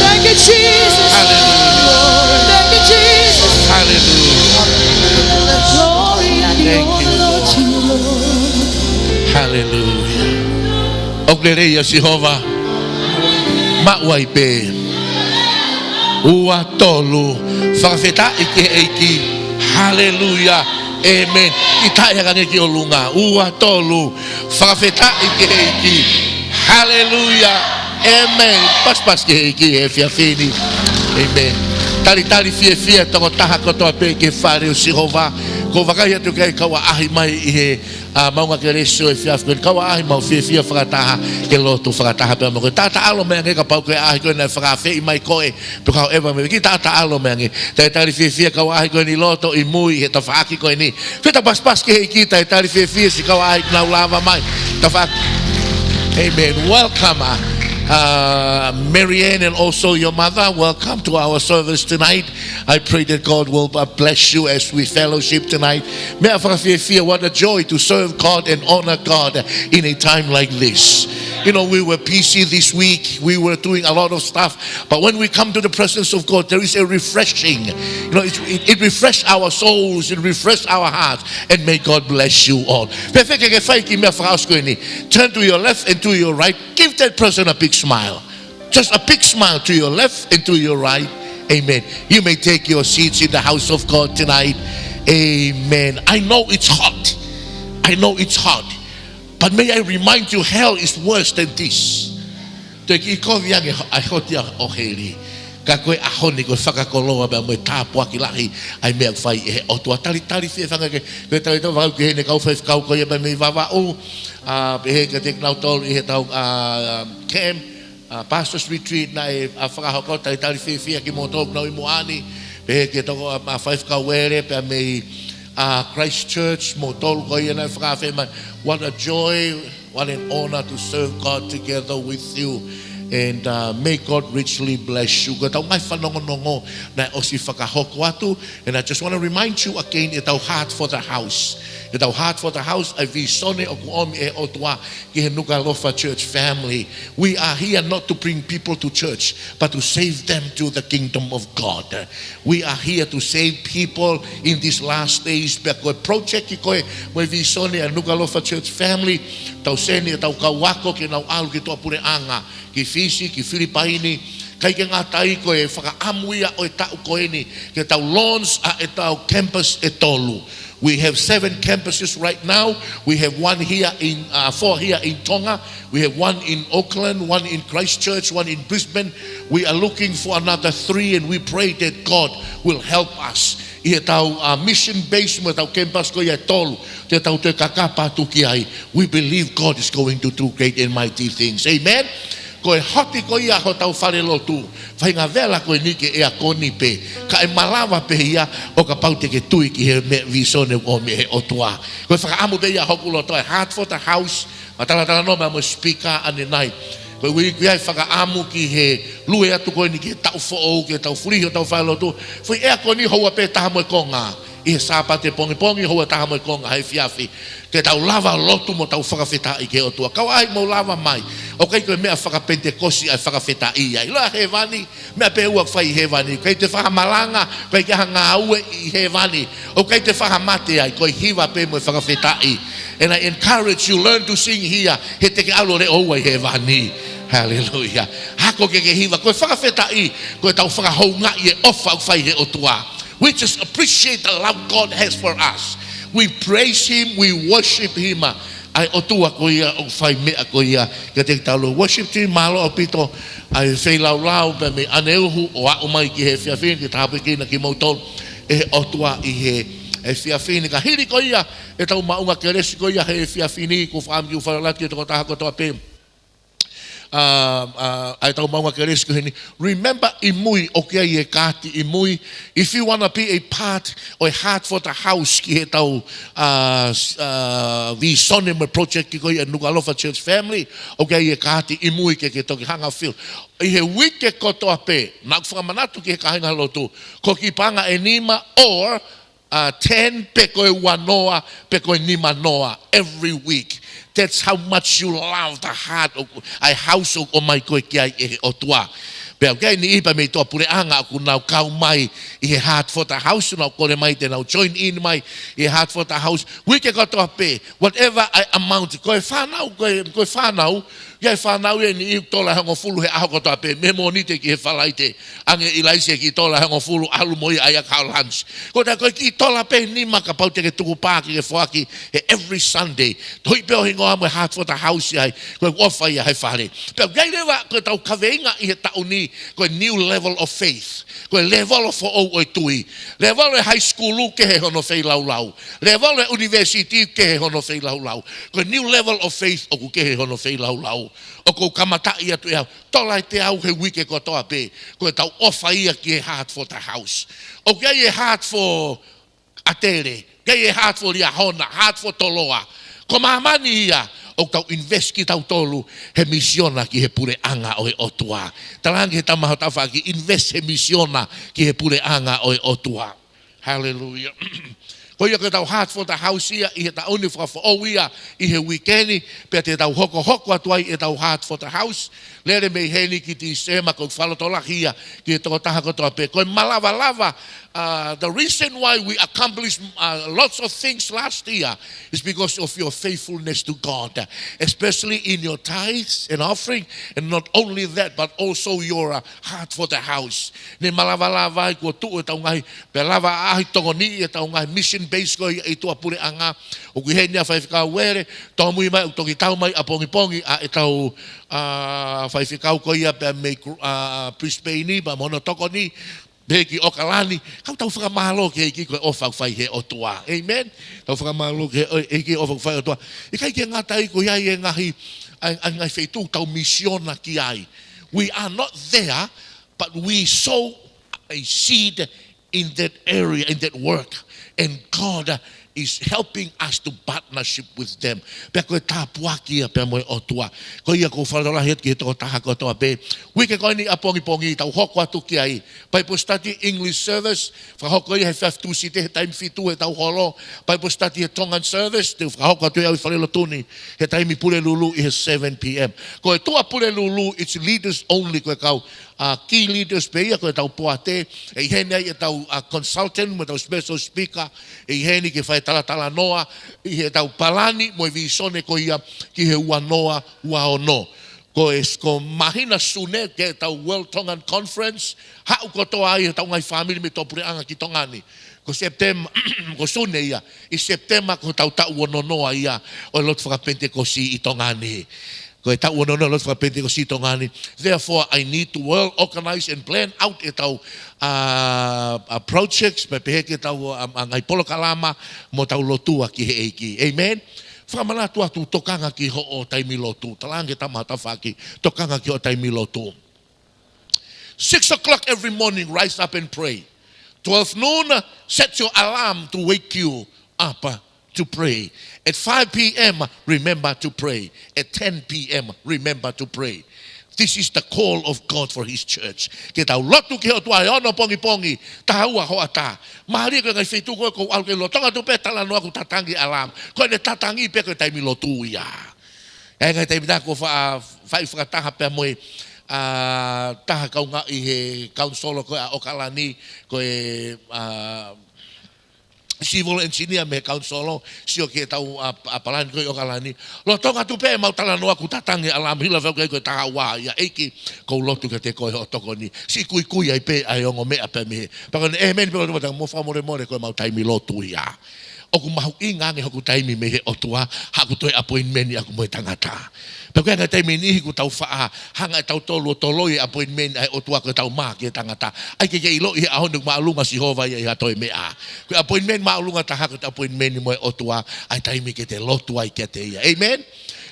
Thank you, Jesus. Hallelujah. Thank you, Jesus. Hallelujah. Glory and honor to you, Lord. Hallelujah. ʻOku lelei ʻa Sihova. Maʻu ai pē. Ua, tolu. Fakafetaʻi ki he ʻEiki. Haleluia. ʻĒmeni. Kiʻi taʻe hake ange ki ʻolunga. Ua, tolu. Fakafetaʻi ki he ʻEiki. Haleluia. ʻĒmeni. Pasipasi ki he ʻEiki he efiafi ni. ʻĒmeni. Talitali fiefia tokotaha kotoa pē ki he fale ʻo Sihova. ʻOku ou vakai atu ki ai kau ʻaʻahi mai ʻi he ʻa, maʻunga kelesi ʻo e efiafi ko eni, kau ʻaʻahi, mau fiefia fakataha ke lotu fakataha pea mo koe. Taʻataʻalo mai ange kapau ko e ʻaʻahi ko ē naʻe fakaafeʻi mai koe, pe ko e hā e meʻa, kiʻi taʻataʻalo mai ange. Talitali fiefia kau ʻaʻahi ko eni loto ʻi mui he tafaʻaki ko eni. Fetau pasipasi ki he ʻEiki, talitali fiefia siʻi kau ʻaʻahi naʻa nau lava mai. Tafaʻaki. Amen. Welcome, uh, uh, Mary Ann and also your mother. Welcome to our service tonight. I pray that God will, uh, bless you as we fellowship tonight. Meʻa fakafiefia, what a joy to serve God and honor God in a time like this. You know, we were busy this week. We were doing a lot of stuff. But when we come to the presence of God, there is a refreshing. You know, it, it, it refresh our souls, it refresh our hearts. And may God bless you all. Pea fēfē ke ke fai e kiʻi meʻa fakaʻosi ko eni? Turn to your left and to your right. Give that person a big smile. Just a big smile to your left and to your right. Amen. You may take your seats in the house of God tonight. Amen. I know it's hot. I know it's hot. But may I remind you, hell is worse than this. Toe kiʻi kovi ange ʻa e hot ʻo heli. Ka ko e ʻaho ni ko e fakakoloa pea mo e tāpuaki lahi ʻa e meʻa ʻoku fai ʻe he ʻOtua. Talitali fiefia ange ke, ko e talitali fakau ki heʻene kau faifekau ko ia pea mei Vavaʻu. ʻA, pehē kiate kinautolu ʻi heʻetau, ʻa, camp, ʻa, Pastors Retreat naʻe, ʻa, fakahoko, talitali fiefia kimoutolu ʻoku nau ʻi muʻa ni. Pehē ki he toko, ʻa, ʻa, faifekau Uele pea mei, ʻa, Christchurch, moutolu ko ia naʻe fakaafeʻi mai. What a joy, what an honor to serve God together with you. And, uh, may God richly bless you. Ko ʻetau ngaahi fanongonongo naʻe ʻosi fakahoko atu. And I just wanna remind you again, ʻetau Heart for the House. ʻEtau Heart for the House, ʻa e vīsone ʻoku ʻomi ʻe he ʻOtua ki he Nukuʻalofa Church family. We are here not to bring people to church, but to save them to the kingdom of God. We are here to save people in these last days. Pea ko e project ko ē mo e vīsone ʻa e Nukuʻalofa Church family, tau send ʻetau kau ako ke nau ʻalu ki tuʻapuleʻanga, ki Fisi, ki Filipaini. ʻIkai ke ngata ai, ko e fakaʻamu ia ʻo e taʻu ko eni ke tau launch ʻa ʻetau campus ʻe tolu. We have seven campuses right now. We have one here in, uh, four here in Tonga. We have one in Auckland, one in Christchurch, one in Brisbane. We are looking for another three, and we pray that God will help us. ʻI heʻetau, uh, mission base mo ʻetau campus ko ia ʻe tolu, te tau toe kakapa atu ki ai. We believe God is going to do great and mighty things. Amen. Ko e hoti ko ia hotau fale lotu, faʻahinga vela ko eni ke ʻeakoni pē, ka ʻe malava pē ia ʻo kapau te ke tui ki he meʻa, vīsone ʻoku ʻomi ʻe he ʻOtua. Ko e fakaʻamu pē ia hoku loto, a heart for the house, ma talatalanoa mai mo e speaker ʻanenai. Ko e uike ʻoku ʻi ai e fakaʻamu ki he lue atu ko eni ki he taʻu foʻou, ki heʻetau fulihi hotau fale lotu. Foʻi ʻeakoni houa pē taha mo e konga. ʻI he Sāpate pongipongi, houa taha mo e konga he efiafi. Ke tau lava lotu mo tau fakafetaʻi ki he ʻOtua. Kau ai mo lava mai. ʻOku ʻikai ko e meʻa fakapenitekosi ʻa e fakafetaʻi ai. ʻIloa hēvani, meʻa pē ʻoku fai ʻi hēvani. ʻIkai te fai ha malanga, ʻikai ke ha ngāue ʻi hēvani. ʻOku ʻikai te fai ha mate ai, ko e hiva pē mo e fakafetaʻi. And I encourage you, learn to sing here. He te ke ʻalu ʻo leʻo ua ʻi hēvani. Hallelujah. Hako ke ke hiva. Ko e fakafetaʻi, ko ʻetau fakahoungaʻi e ʻofa ʻoku fai ʻe he ʻOtua. We just appreciate the love God has for us. We praise Him, we worship Him. ʻA e ʻOtua ko ia ʻoku fai meʻa ko ia kiate kitautolu. Worship team, mālō ʻaupito ʻa e feilaulau pea mei ʻaneuhu ʻo aʻu mai ki he efiafi ni, ke tāpuekina kimoutolu ʻe he ʻOtua ʻi he efiafi ni. Ka hili ko ia ʻetau maʻunga kelesi ko ia he efiafi ni, ʻoku ou fakaʻamu ke u fakalahi ki he tokotaha kotoa pē. ʻA, ʻa, ʻa ʻetau maʻunga kelesi ko eni. Remember, ʻi mui, ʻoku ʻi ai e kaati ʻi mui. If you wanna be a part ʻo e heart for the house ki heʻetau, ʻa, s-, ʻa, vīsone mo e project ko ia ʻa e Nukuʻalofa Church Family, ʻoku ʻi ai e kaati ʻi mui ke ke toki hanga fill. ʻI he uike kotoa pē, naʻa ku fakamanatu ki he kāinga lotu, ko e kiʻi paʻanga ʻe nima or ʻa, ten pe ko e uanoa, pe ko e nimanoa every week. That's how much you love the heart of, ʻa e house ʻoku ʻomai koe ki ai ʻe he ʻOtua. Pea ʻoku ʻi ai e niʻihi pē mei tuʻapuleʻanga ʻoku nau kau mai ʻi he heart for the house, nau kole mai te nau join in mai ʻi he heart for the house. Uike kotoa pē, whatever ʻa e amount, ko e fānau, ko e, ko e fānau, ʻI ai e fānau ia ʻe niʻihi tola ʻe hongofulu he ʻaho kotoa pē, mei he Mōnite ki he Falaite. ʻAnge ʻIlaise kiʻi tola ʻe hongofulu, ʻalu mo ia ʻa ia ki he lunch. Ko e taha ko e kiʻi tola pē ʻe nima kapau te ke tuku pā ke ke foaki he every Sunday. Tohi pē ʻo hingoa mo e heart for the house ia ai, ko e ʻofa ia he fale. Pea ʻoku ʻi ai leva ko ʻetau kaveinga ʻi he taʻu ni, ko e new level of faith. Ko e lēvolo foʻou ʻo e tui. Lēvolo e high school kehe hono feilaulau. Lēvolo e university kehe hono feilaulau. Ko e new level of faith ʻoku kehe hono feilaulau. ʻOku ou kamataʻi atu ʻe au, tola ʻe teau he uike kotoa pē. Ko ʻetau ʻofa ia ki he heart for the house. ʻOku ʻi ai e heart for ʻAtele, ʻoku ʻi ai e heart for Liahona, heart for Toloa. Ko māmani ia ʻoku tau invest kitautolu he misiona ki he puleʻanga ʻo e ʻOtua. Talaange ki he tama ho tafaʻaki, invest he misiona ki he puleʻanga ʻo e ʻOtua. Hallelujah. Ko ia ko ʻetau heart for the house ia ʻi he taʻu ni, fakafoʻou ia ʻi he uike ni, pea te tau hokohoko atu ai ʻetau heart for the house. Lele mei heni ki Tīsema, ko e fakalotolahi ia ki he tokotaha kotoa pē. Ko e malavalava, uh, the reason why we accomplished, uh, lots of things last year is because of your faithfulness to God, uh, especially in your tithes and offering, and not only that, but also your, uh, heart for the house. Ne malavalava ai kuo tuʻu ʻetau ngaahi, pea lava ʻaʻahi tokoni ʻetau ngaahi mission base ko ia ʻi tuʻapuleʻanga. ʻOku ʻi heni ʻa Faifekau Uele, tōmui mai, ʻoku toki tau mai ʻapongipongi ʻa ʻetau, ʻa, faifekau ko ia pea mei Kru-, ʻa, Brisbane ni, pea mo hono tokoni, pehē ki ʻOkalani, kau tau fakamālō ki he ʻEiki ko e ʻofa ʻoku fai he ʻOtua. Amen? Tau fakamālō ki he ʻo-, ʻEiki ʻofa ʻoku fai ʻOtua. ʻIkai ke ngata ai ko ia ʻi he ngaahi, ʻa, ʻa, ngaahi feituʻu tau misiona ki ai. We are not there, but we sow a seed in that area, in that work. And God, uh, is helping us to partnership with them. Pea ko e tāpuaki ia pea mo e ʻOtua. Ko ia ʻoku ou fakalotolahi atu ki he tokotaha kotoa pē. Uike ko eni ʻapongipongi tau hoko atu ki ai. Bible study, English service, fakahoko ia he efiafi Tūsite he taimi fitu heʻetau holo. Bible study he Tongan service, te u fakahoko atu ʻe au ʻi Falelotuni he taimi Pulelulu ʻi he seven P M. Ko e tuʻa Pulelulu, it's leaders only, ko e kau, ʻa, key leaders pē ia, ko ʻetau poate, ʻe ʻi heni ai ʻetau, ʻa, consultant, mo ʻetau special speaker, ʻe ʻi heni ke fai talatalanoa ʻi heʻetau palani mo e vīsone ko ia ki he ua noa ua ono. Ko e, ko māhina Sune, ko ʻetau World Tongan Conference, haʻu kotoa ai ʻetau ngaahi fāmili mei tuʻapuleʻanga ki Tonga ni. Ko Sepitema, ko Sune ia, ʻi Sepitema ko hotau taʻu ono noa ia ʻo e lotu fakapenitekosi ʻi Tonga ni. Ko e taʻu ono noa lotu fakapenitekosi ʻi Tonga ni. Therefore, I need to well organize and plan out ʻetau, ʻa, ʻa, projects, pea pehē ki heʻetau, ʻa, ʻa, ngaahi polokalama mo ʻetau lotua ki he ʻEiki. Amen? Fakamanatu atu, tokanga ki hoʻo taimi lotu. Talaange ki he tama tafaʻaki, tokanga ki hoʻo taimi lotu. Six o'clock every morning, rise up and pray. Twelve noon, set your alarm to wake you up, uh, to pray. At five p.m., remember to pray. At ten p.m., remember to pray. This is the call of God for his church. Ke tau lotu ki he ʻOtua he ono pongipongi, taha ua hoʻatā. Mālie ko e ngaahi feituʻu ko ē ʻoku ou ʻalu ki ai, lolotonga tuʻu pē talanoa ʻoku tatangi alarm. Ko ʻene tatangi pē ko e taimi lotu ia. ʻI he ngaahi taimi tā ʻoku ou fa-, fai fakataha pea mo e, ʻa, taha kaungā ʻi he kaunisolo ko ē ʻa ʻOkalani, ko e, ʻa, civil engineer mei he kaunisolo, sio ki heʻetau, ʻa, ʻa, palani ko ē ʻi ʻOkalani. Lolotonga tuʻu pē ʻemau talanoa ʻoku tatangi alarm, hila fau ki ai ko e taha ua ia, ʻEiki, ʻoku ou lotu kiate koe hoʻo tokoni. Siʻi kuikui ai pē ʻa e ongo meʻa pē mei hē. Pea ko ʻene ʻēmeni pē ʻo te mata mo fakamolemole ko ʻemau taimi lotu ia. ʻOku mahuʻinga ange hoku taimi mei he ʻOtua, haʻaku toe appointment ʻaʻaku mo e tangata. Pea ko e ngaahi taimi ʻe niʻihi ʻoku tau faʻa hanga ʻe tautolu ʻo toloi e appointment ʻa e ʻOtua ko ʻetau mā ki he tangata. ʻAi ke ke ʻiloʻi he ʻaho ni ʻoku māʻolunga Sihova ia ʻi ha toe meʻa. Ko e appointment māʻolunga taha ko e appointment mo e ʻOtua, ʻa e taimi ke te lotu ai kiate ia. Amen?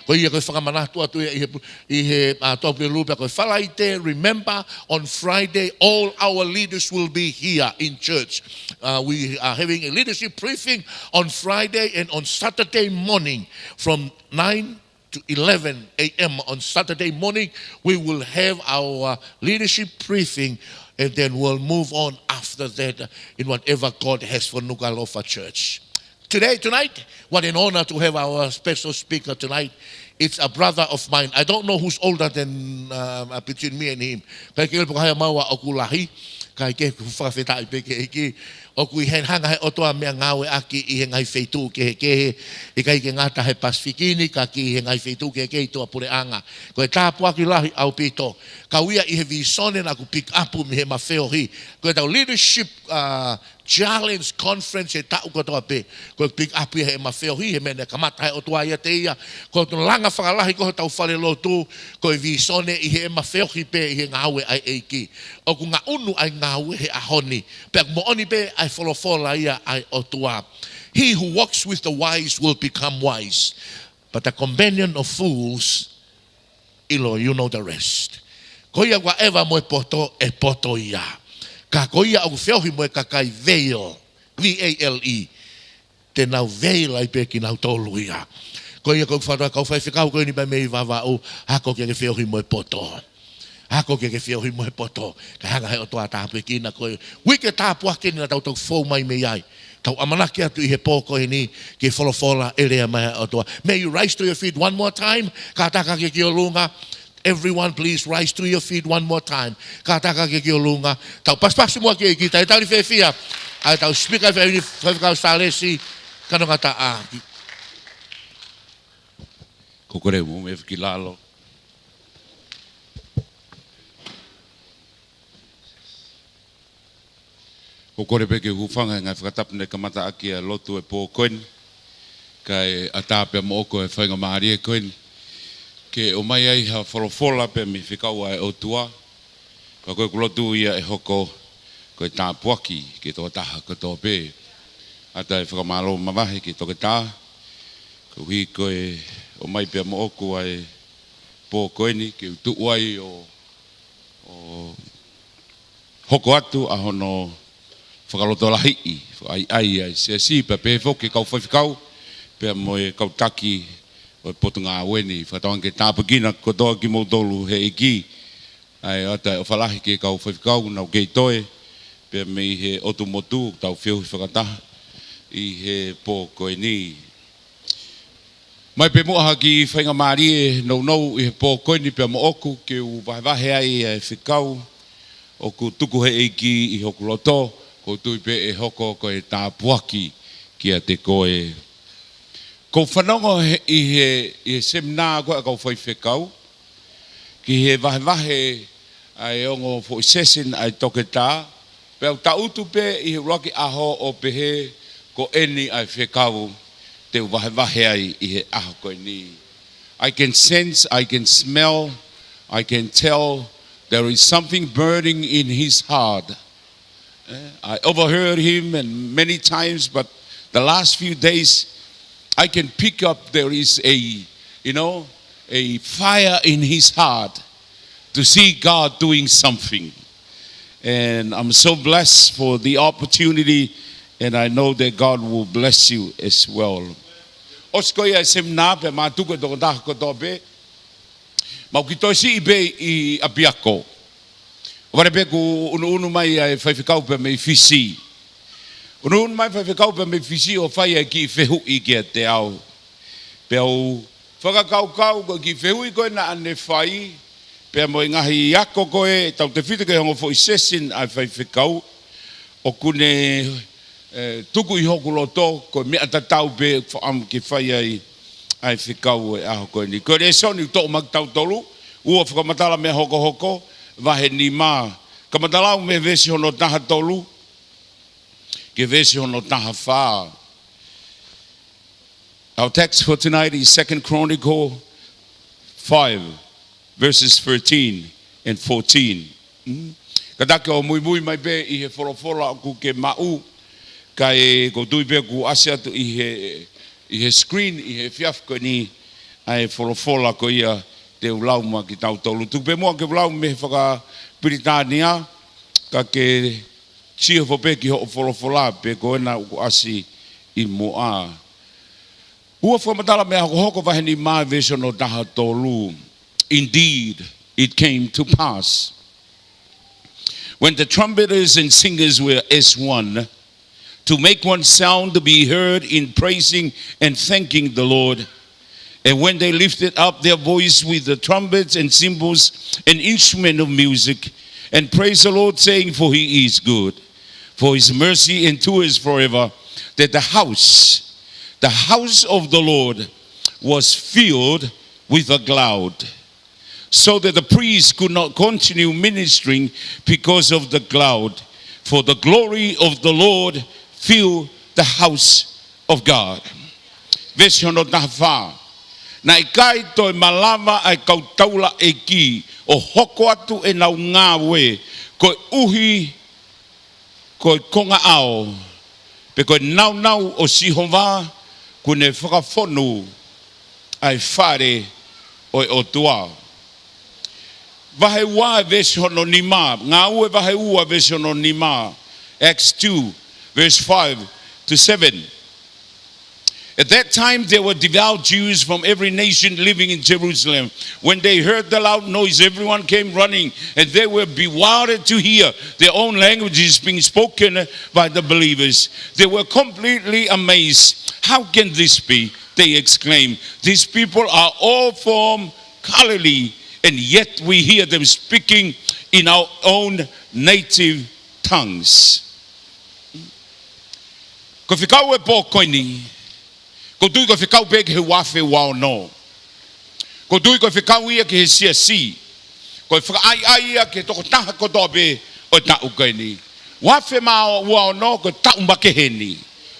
Ko ia ko e fakamanatu atu ia ʻi he ʻi he, ʻa, Tuʻapulelulu pea ko e Falaite, remember, on Friday, all our leaders will be here in church. Uh, we are having a leadership briefing on Friday and on Saturday morning from nine to eleven a.m. on Saturday morning. We will have our leadership briefing, and then we'll move on after that, uh, in whatever God has for Nukuʻalofa Church. Today, tonight, what an honor to have our special speaker tonight. It's a brother of mine. I don't know who's older than, uh, uh, between me and him. ʻIkai ke ʻilo pe ko hai ʻamaua ʻoku lahi, kae kehe, ʻoku fakafetaʻi pē ki he ʻEiki. ʻOku ʻi heni, hanga he ʻOtua ʻo meʻangāueʻaki ʻi he ngaahi feituʻu kehekehe, ʻikai ke ngata he Pasifiki ni, ka ki he ngaahi feituʻu kehekehe ʻi tuʻapuleʻanga. Ko e tāpuaki lahi ʻaupito. Kau ia ʻi he vīsone naʻá ku pick up mei heʻema feohi. Ko ʻetau leadership, uh, Challenge Conference he taʻu kotoa pē. Ko e pick up ia heʻema feohi, he meʻa naʻe kamata he ʻOtua ʻiate ia. Ko hono langa fakalahi ko ē hotau falelotu, ko e vīsone ʻi heʻema feohi pē ʻi he ngāue ʻa e ʻEiki. ʻOku ngaʻunu ʻa e ngāue he ʻaho ni. Pea ʻoku moʻoni pē ʻa e folofola ia ʻa e ʻOtua. He who walks with the wise will become wise. But the companion of fools, ʻilo, you know the rest. Ko ia ʻoku ʻeva mo e poto, ʻe poto ia. Ka ko ia ʻoku feohi mo e kakai veil, V A L E, te nau veil ai pē kinautolu ia. Ko ia ʻoku ou fakatoa ki he kau faifekau ko eni pea mei Vavaʻu, ako ke ke feohi mo e poto. Ako ke ke feohi mo e poto. Kae hanga he ʻOtua ʻo tāpuekina koe. Uike tāpuaki eni naʻa tau toki fou mai mei ai. Tau ʻamanaki atu ʻi he pō ko eni ki he folofola ʻe lea mai ʻa e ʻOtua. May you rise to your feet one more time. Kātaki ke ke ʻi ʻolunga. Everyone, please rise to your feet one more time. Kātaki ke ke ʻi ʻolunga. Tau pasipasi muʻa ki he ʻEiki, talitali fiefia ʻa ʻetau speaker, Faifekau Sālesi Kanongataʻa. Ko e kole mo e meʻa ki lalo. Ko e kole pē ke u hūfanga he ngaahi fakatapu naʻe kamataʻaki ʻa e lotu he pō ko eni, kae ʻatā pē moʻoku e faingamālie ko eni ke ʻomai ai ha folofola pē mei he fekau ʻa e ʻOtua. Pea ko ʻeku lotu ia ʻe hoko ko e tāpuaki ki he tokotaha kotoa pē. ʻAtā e fakamālō mavahe ki he toketā, koeʻuhi ko e ʻomai pē moʻoku ʻa e pō ko eni ke u tuʻu ai ʻo, ʻo hoko atu ʻa hono fakalotolahiʻi, fakaʻaiʻai ʻa e siasi, pea pehē foki ki he kau faifekau, pea mo e kau taki ʻo e potungāue ni, fakatauange ke tāpuekina kotoa kimoutolu he ʻEiki. ʻAi ʻo ʻatā e ʻofa lahi ki he kau faifekau naʻa nau kei toe, pea mei he ʻotu motu, tau feohi fakataha ʻi he pō ko eni. ʻOmai pē muʻa ha kiʻi faingamālie nounou ʻi he pō ko eni pea moʻoku ke u vahevahe ai ʻa e fekau ʻoku tuku he ʻEiki ʻi hoku loto, ʻoku ou tui pē ʻe hoko ko e tāpuaki kiate koe. ʻOku ou fanongo he, ʻi he, ʻi he seminā ko ē ʻa e kau faifekau, ki he vahevahe ʻa e ongo foʻi session ʻa e toketā, pea u tangutu pē ʻi he ʻuluaki ʻaho ʻo pehē ko eni ʻa e fekau te u vahevahe ai ʻi he ʻaho ko eni. I can sense, I can smell, I can tell there is something burning in his heart. Eh, I overheard him and many times, but the last few days, I can pick up there is a, you know, a fire in his heart to see God doing something. And I'm so blessed for the opportunity, and I know that God will bless you as well. ʻOsi ko ia e seminā pea mātuku e tokotaha kotoa pē. Mau kiʻi toe siʻi pē ʻi ʻapiako. ʻOku vale pē kuo ʻunuʻunu mai ʻa e faifekau pea mei Fisi. ʻUnuʻunu mai faifekau pea mei Fisi ʻo fai ʻa e kiʻi fehuʻi kiate au. Pea u fakakaukau ko e kiʻi fehuʻi ko ē naʻa ne fai, pea mo e ngaahi ako ko ē, tautefito ki he ongo foʻi session ʻa e faifekau, ʻoku ne, eh, tuku ʻi hoku loto ko e meʻa tatau pē ʻoku ou fakaʻamu ke fai ai ʻa e fekau ʻo e ʻaho ko eni. Ko e lēsoni ʻoku toʻo maʻa kitautolu, ua Fakamatala Meʻa Hokohoko, vahe nima. Kamata lau mei he veesi hono taha tolu ki he veesi hono taha fā. Our text for tonight is Second Chronicle five, verses thirteen and fourteen. Mm. Kātaki ʻo muimui mai pē ʻi he folofola ʻoku ke maʻu, kae ʻoku ou tui pē ʻoku ʻasi atu ʻi he, ʻi he screen, ʻi he efiafi ko eni, ʻa e folofola ko ia te u lau maʻa kitautolu. Tuku pē muʻa ke u lau mei he fakapilitānia, ka ke sio hifo pē ki hoʻo folofola pe ko ena ʻoku ʻasi ʻi muʻa. Ua Fakamatala Meʻa Hokohoko vahe nima veesi hono taha tolu. Indeed, it came to pass, when the trumpeters and singers were as one, to make one sound to be heard in praising and thanking the Lord, and when they lifted up their voice with the trumpets and cymbals and instrument of music, and praise the Lord, saying, "For he is good, for his mercy endures forever," that the house, the house of the Lord was filled with a cloud, so that the priest could not continue ministering because of the cloud, for the glory of the Lord filled the house of God. Veesi hono taha fā. Naʻe ʻikai toe malava ʻa e kau taulaʻeiki ʻo hoko atu ʻenau ngāue, koeʻuhi ko e konga ʻao, pe ko e nāunau ʻo Sihova, kuo ne fakafonu ʻa e fale ʻo e ʻOtua. Vahe ua veesi hono nima, Ngāue vahe ua veesi hono nima, Acts two, verse five to seven. At that time, there were devout Jews from every nation living in Jerusalem. When they heard the loud noise, everyone came running, and they were bewildered to hear their own languages being spoken by the believers. They were completely amazed. "How can this be?" they exclaimed. "These people are all from Galilee, and yet we hear them speaking in our own native tongues." Ko e fekau e pō ko eni, ʻoku ou tui ko e fekau pē ki he ua afe ua ono. ʻOku ou tui ko e fekau ia ki he siasi. Ko e fakaʻaiʻai ia ki he tokotaha kotoa pē ʻo e taʻu ko eni. Ua afe mā ua ono ko e taʻu makehe eni.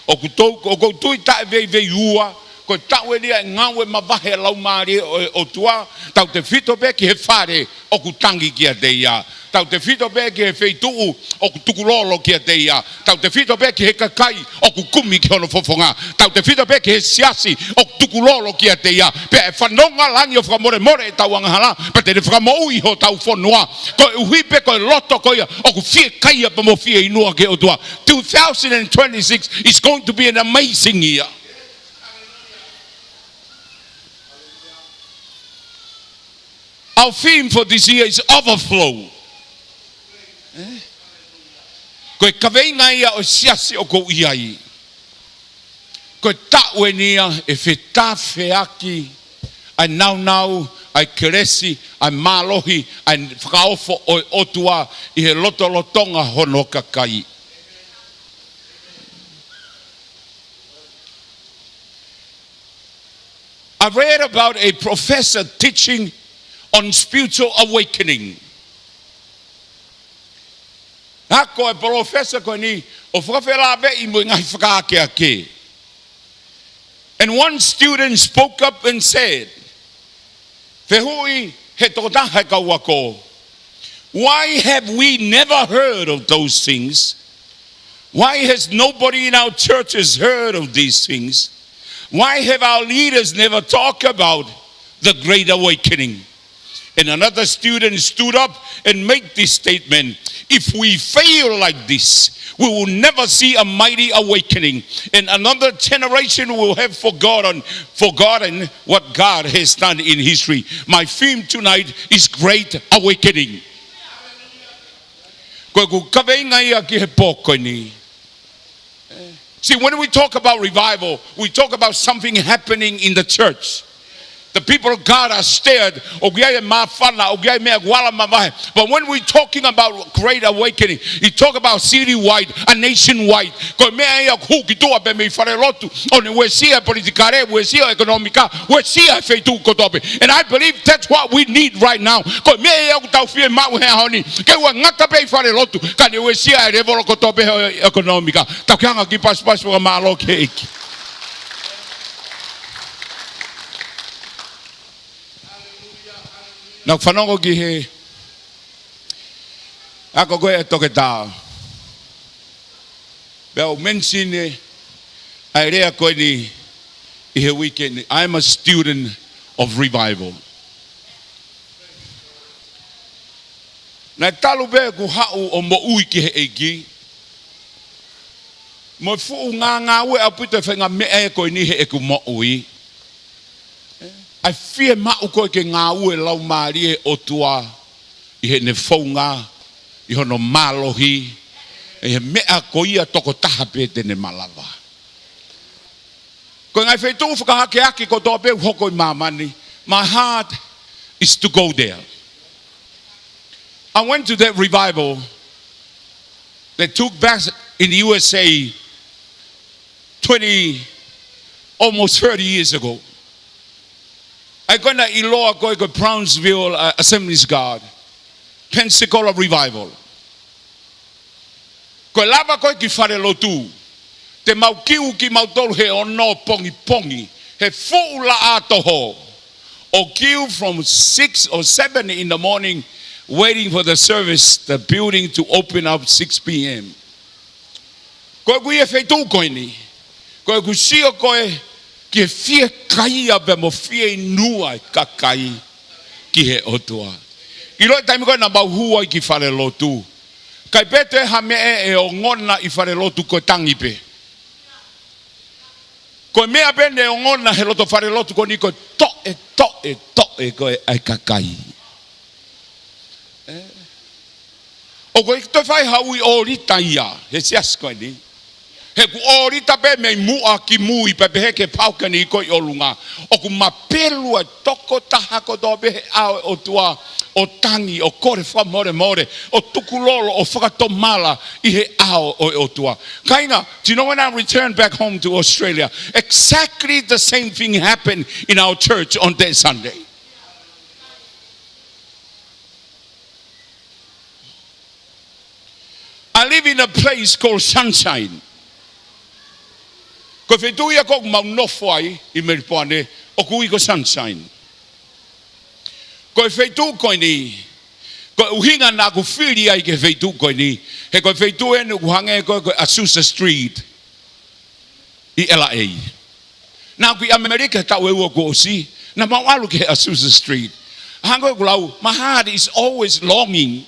ʻOku ou, ʻoku ou tui taʻeveiveiua, ua, ko e taʻu eni ʻa e ngāue mavahe ʻa e Laumālie ʻo e ʻOtua, tautefito pē ki he fale ʻoku tangi kiate ia. Tautefito pē ki he feituʻu ʻoku tukulolo kiate ia. Tautefito pē ki he kakai ʻoku kumi ki hono fofonga. Tautefito pē ki he siasi ʻoku tukulolo kiate ia. Pea ʻe fanongo ʻa langi ʻo fakamolemole ʻetau angahala, pea te ne fakamoʻui hotau fonua. Koeʻuhi pē ko e loto ko ia ʻoku fiekaia pea mo fieinua ki he ʻOtua. Two thousand and twenty-six is going to be an amazing year. Our theme for this year is overflow. Eh? Ko e kaveinga ia ʻo e siasi ʻoku ou ʻi ai. Ko e taʻu eni ia ʻe fetāfeaki ʻa e nāunau, ʻa e kelesi, ʻa e mālohi, ʻa e fakaofo ʻo e ʻOtua ʻi he lotolotonga hono kakai. I read about a professor teaching on spiritual awakening. Ako e palōfesa ko eni ʻo fakafelāveʻi mo e ngaahi fakaakeake. And one student spoke up and said, fehuʻi he tokotaha he kau ako, "Why have we never heard of those things? Why has nobody in our churches heard of these things? Why have our leaders never talked about the Great Awakening? And another student stood up and made this statement: "If we fail like this, we will never see a mighty awakening, and another generation will have forgotten, forgotten what God has done in history." My theme tonight is Great Awakening. Ko ʻeku kaveinga ia ki he pō ko eni. See, when we talk about revival, we talk about something happening in the church. The people of God are stirred. ʻOku ʻi ai e māfana, ʻoku ʻi ai e meʻa kuo ala mavahe. But when we talking about great awakening, you talk about citywide, a nationwide. Ko e meʻa ia ʻoku hū ki tuʻa pē mei falelotu, ʻo ne uesia e politikale, uesia e ʻekonōmika, uesia e feituʻu kotoa pē. And I believe that's what we need right now. Ko e meʻa ia ʻoku tau fiemaʻu he ʻaho ni. Ke ʻoua ʻe ngata pē ʻi falelotu, ka ne uesia e lēvolo kotoa pē ʻo e ʻekonōmika. Tau ke hanga ki he pasipasi fakamālō ki he ʻEiki. Naʻá ku fanongo ki he ako ko ē ʻa e toketā. Pea u mention ʻa e lea ko eni ʻi he weekend: "I'm a student of revival." Naʻe talu pē ʻeku haʻu ʻo moʻui ki he ʻEiki, mo e fuʻu ngāngāue ʻaupito e faʻahinga meʻa ē ko eni heʻeku moʻui. ʻA e fiemaʻu ko ē ke ngāue e Laumālie ʻo e ʻOtua ʻi heʻene founga, ʻi hono mālohi, ʻi he meʻa ko ia tokotaha pē te ne malava. Ko e ngaahi feituʻu fakahakeakiʻi kotoa pē ʻoku hoko ʻi māmani, my heart is to go there. I went to that revival that took back in the U S A twenty, almost thirty years ago. ʻA ia ko ē naʻe ʻiloa ko ē ko e Brownsville, uh, Assemblies of God, Pensacola Revival. Ko e lava ko ē ki falelotu, te mau kiu kimautolu he ono pongipongi, he fuʻu laʻā toho, ʻo kiu from six or seven in the morning, waiting for the service, the building to open up six P M. Ko ʻeku ʻi he feituʻu ko eni, ko ʻeku sio ko ē ki he fiekaia pea mo fieinua e kakai ki he ʻOtua. ʻIlo e taimi ko ē naʻa mau hū ai ki falelotu, ʻikai pē toe ha meʻa ʻe ongona ʻi falelotu, ko e tangi pē. Ko e meʻa pē naʻe ongona he loto falelotu ko eni ko e toʻe, toʻe, toʻe ko ē ʻa e kakai. ʻOku ʻikai toe fai ha ui ʻōlita ia he siasi ko eni. He ʻoku ʻōlita pē mei muʻa ki mui pea pehē ki he pau ko eni ko ē ʻi ʻolunga. ʻOku mapelu ʻa e tokotaha kotoa pē he ʻao ʻo e ʻOtua, ʻo tangi, ʻo kole fakamolemole, ʻo tukulolo, ʻo fakatomala ʻi he ʻao ʻo e ʻOtua. Kāinga, do you know, when I returned back home to Australia, exactly the same thing happened in our church on that Sunday. I live in a place called Sunshine. Ko e feituʻu ia ʻoku mau nofo ai ʻi Melipoane, ʻoku ui ko Sunshine. Ko e feituʻu ko eni, ko e ʻuhinga naʻá ku fili ai ki he feituʻu ko eni, he ko e feituʻu eni ʻoku hangē ko ē ko e Azusa Street ʻi L A. Naʻá ku ʻi ʻAmelika he taʻu ʻe ua kuo ʻosi, naʻa mau ʻalu ki he Azusa Street. Hangē ko ʻeku lau, my heart is always longing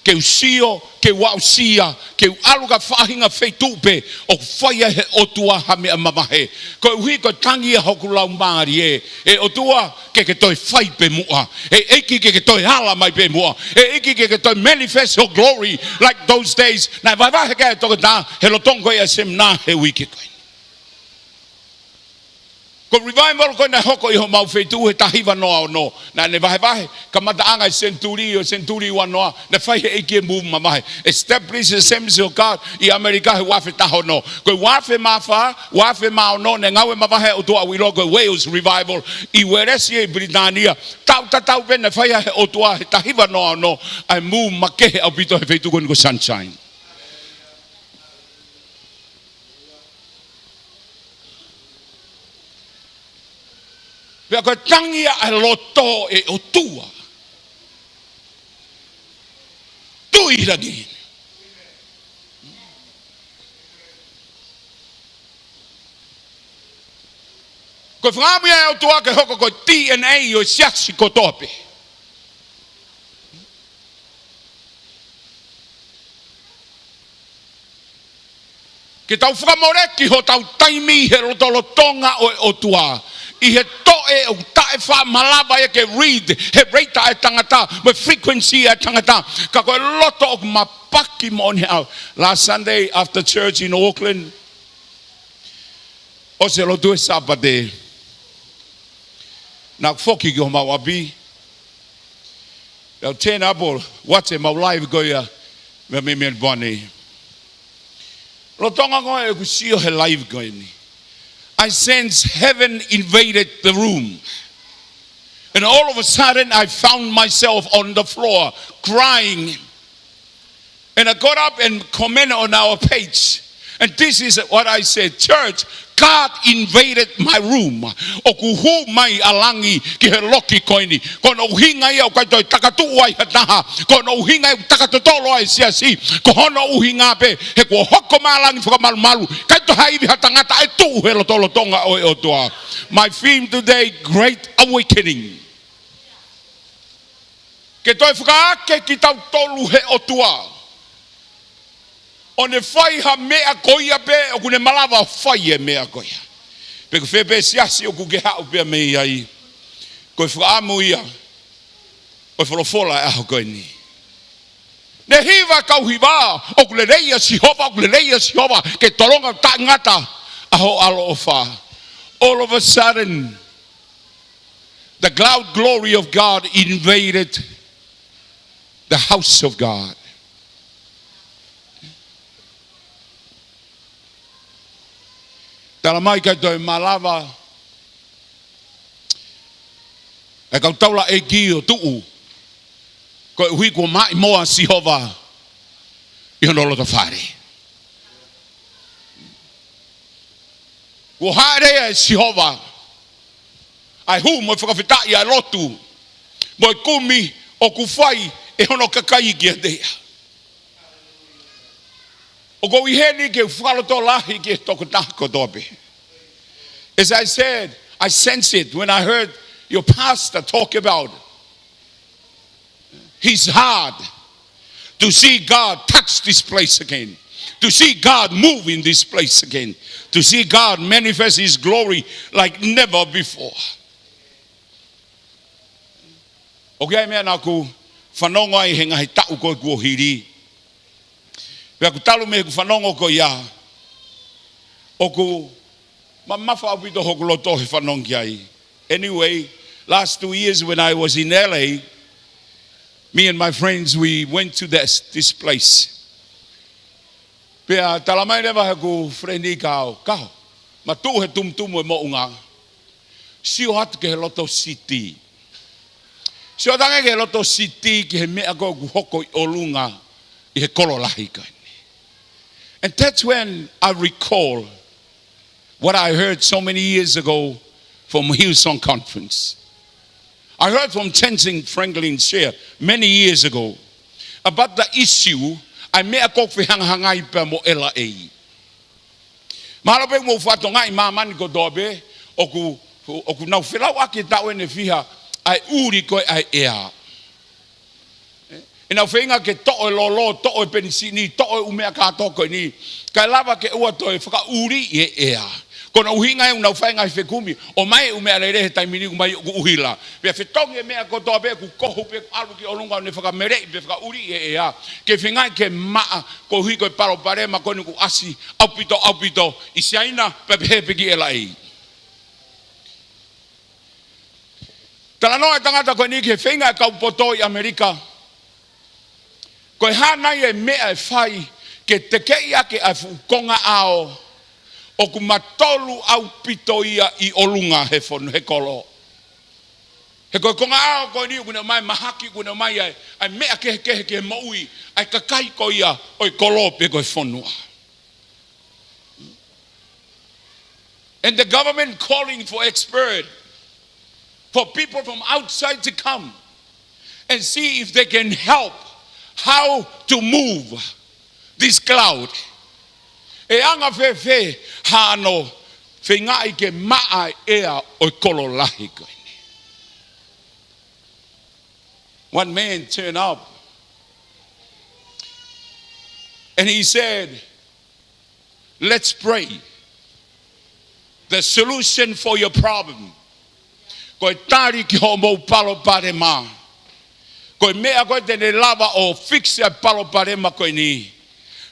ke u sio, ke u aʻusia, ke u ʻalu ki ha faʻahinga feituʻu pē ʻoku fai ai ʻe he ʻOtua ha meʻa mavahe. Koeʻuhi ko e tangi ia hoku laumālie, ʻe ʻOtua, ke ke toe fai pē muʻa. ʻE ʻEiki, ke ke toe ala mai pē muʻa. ʻE ʻEiki, ke ke toe manifest your glory like those days. Naʻe vahevahe ki ai e toketā he lolotonga ko ē ʻa e semina he uike ko ē. Ko e revival ko ē naʻe hoko ʻi homau feituʻu he taha hiva noa ono. Naʻá ne vahevahe, kamataʻanga e senituli, ʻo e senituli ua noa, naʻe fai ʻe he ʻEiki e move mavahe. Establish the Assemblies of God ʻi ʻAmelika he ua afe taha ono. Ko e ua afe mā fā, ua afe mā ono, naʻe ngāue mavahe ʻa e ʻOtua ʻoku ʻiloa ko e Wales Revival ʻi Uēlesi ʻi Pilitānia. Taʻu tatau pē naʻe fai ai ʻe he ʻOtua he taha hiva noa ono ʻa e move makehe ʻaupito he feituʻu ko eni ko Sunshine. Pea ko e tangi ia ʻa e loto ʻo e ʻOtua. Tui lagi. Ko e fakaʻamu ia ʻa e ʻOtua ke hoko ko e D N A ʻo e siasi kotoa pē. Ke tau fakamoleki hotau taimi he lotolotonga ʻo e ʻOtua. ʻI he toʻe ʻoku taʻefaʻamalava ia ke read he rate ʻa e tangata, mo e frequency ʻa e tangata. Ka ko e loto ʻoku mapaki moʻoni he ʻaho. Last Sunday after church in Auckland, ʻosi e lotu ʻa e Sāpate, naʻá ku foki ki homau ʻapi. Pea u turn up ʻo watch ʻemau live ko ia mei, mei Melbourne. Lolotonga ko ē ʻeku sio he live ko eni, I sense heaven invaded the room. And all of a sudden, I found myself on the floor crying. And I got up and comment on our page. And this is what I said, "Church, God invaded my room." ʻOku hū mai ʻa langi ki he loki ko eni. Ko hono ʻuhinga ia ʻoku ʻikai toe takatuʻu ai ha taha. Ko hono ʻuhinga ia ʻoku takatotolo ai e siasi. Ko hono ʻuhinga pē he kuo hoko mai ʻa langi fakamalumalu. ʻIkai toe ʻi ai ha tangata ʻe tuʻu he lotolotonga ʻo e ʻOtua. My theme today, great awakening. Ke toe fakaake kitautolu he ʻOtua ʻo ne fai ha meʻa ko ia pē ʻoku ne malava ʻo fai e meʻa ko ia. Pe ko fē pē siasi ʻoku ke haʻu pē mei ai, ko e fakaʻamu ia ʻo e folofola ʻo e ʻaho ko eni. Ne hiva e kau hiva, ʻoku lelei ʻa Sihova, ʻoku lelei ʻa Sihova, ke tolonga taʻengata ʻa hoʻo ʻaloʻofa. All of a sudden, the cloud glory of God invaded the house of God. Tala mai ʻikai toe malava e kau taulaʻeiki ʻo tuʻu, koeʻuhi kuo maʻimoa ʻa Sihova ʻi hono loto fale. Kuo hāʻele ʻa Sihova, ʻa e hū mo e fakafetaʻi, ʻa e lotu mo e kumi ʻoku fai ʻe hono kakai kiate ia. ʻOku ou ʻi heni ke u fakalotolahi ki he tokotaha kotoa pē. As I said, I sense it when I heard your pastor talk about his heart to see God touch this place again, to see God move in this place again, to see God manifest His glory like never before. ʻOku ʻi ai e meʻa naʻá ku fanongo ai he ngaahi taʻu ko ē kuo hili. Pea ʻoku talu mei heʻeku fanongo ko ia, ʻoku mamafa ʻaupito hoku loto he fanongo ki ai. Anyway, last two years when I was in L A, me and my friends, we went to this, this place. Pea tala mai leva heʻeku friend kia au, Kao, ma tuʻu he tumutumu e moʻunga, sio atu ki he loto siti. Sio atu ange ki he loto siti, ki he meʻa ko ē ʻoku hoko ʻi ʻolunga ʻi he kolo lahi ko eni. And that's when I recall what I heard so many years ago from Hillsong Conference. I heard from Jentezen Franklin share many years ago about the issue, ʻa e meʻa ko ē ʻoku fehangahangai pea mo L A. Mahalo pē mou fakatokangaʻi, māmani kotoa pē ʻoku, ʻoku nau felauʻaki e taʻu ʻeni ʻe fiha ʻa e ʻuli ko ē ʻa e ʻea. ʻE, ʻenau feinga ke toʻo e lolo, toʻo e penisini, toʻo e ʻū meʻa kātoa ko eni, kae lava ke ʻoua toe fakaʻuliʻi e ʻea. Ko hono ʻuhinga ia ʻoku nau fai e ngaahi fekumi, ʻomai e ʻū meʻalele he taimi ni ʻoku ʻomai ʻoku ʻuhila. Pea fetongi e meʻa kotoa pē, ʻoku kohu pē, ʻalu ki ʻolunga ʻo ne fakameleʻi pe fakaʻuliʻi e ʻea. Ke feinga ke maʻa, koeʻuhi ko e palopalema ko eni ʻoku ʻasi ʻaupito, ʻaupito ʻi Siaina, pea pehē pē ki L A. Talanoa e tangata ko eni ki he feinga e kau poto ʻi ʻAmelika. Ko e hā nai e meʻa ʻe fai ke tekeʻi ʻaki ʻa e fuʻu konga ʻao ʻoku matolu ʻaupito ia ʻi ʻolunga he fonu, he kolo. He ko e konga ʻao ko eni ʻoku ne ʻomai e mahaki, ʻoku ne ʻomai ʻa e, ʻa e meʻa kehekehe ki he moʻui ʻa e kakai ko ia ʻo e kolo pe ko e fonua. And the government calling for expert, for people from outside to come and see if they can help how to move this cloud. ʻE anga fēfē hano Feingaʻi ke maʻa e ʻea ʻo e kolo lahi ko eni. One man turned up and he said, "Let's pray. The solution for your problem." Ko e tali ki hoʻomou palopalema. Ko e meʻa ko ē te ne lava ʻo fix e palopalema ko eni.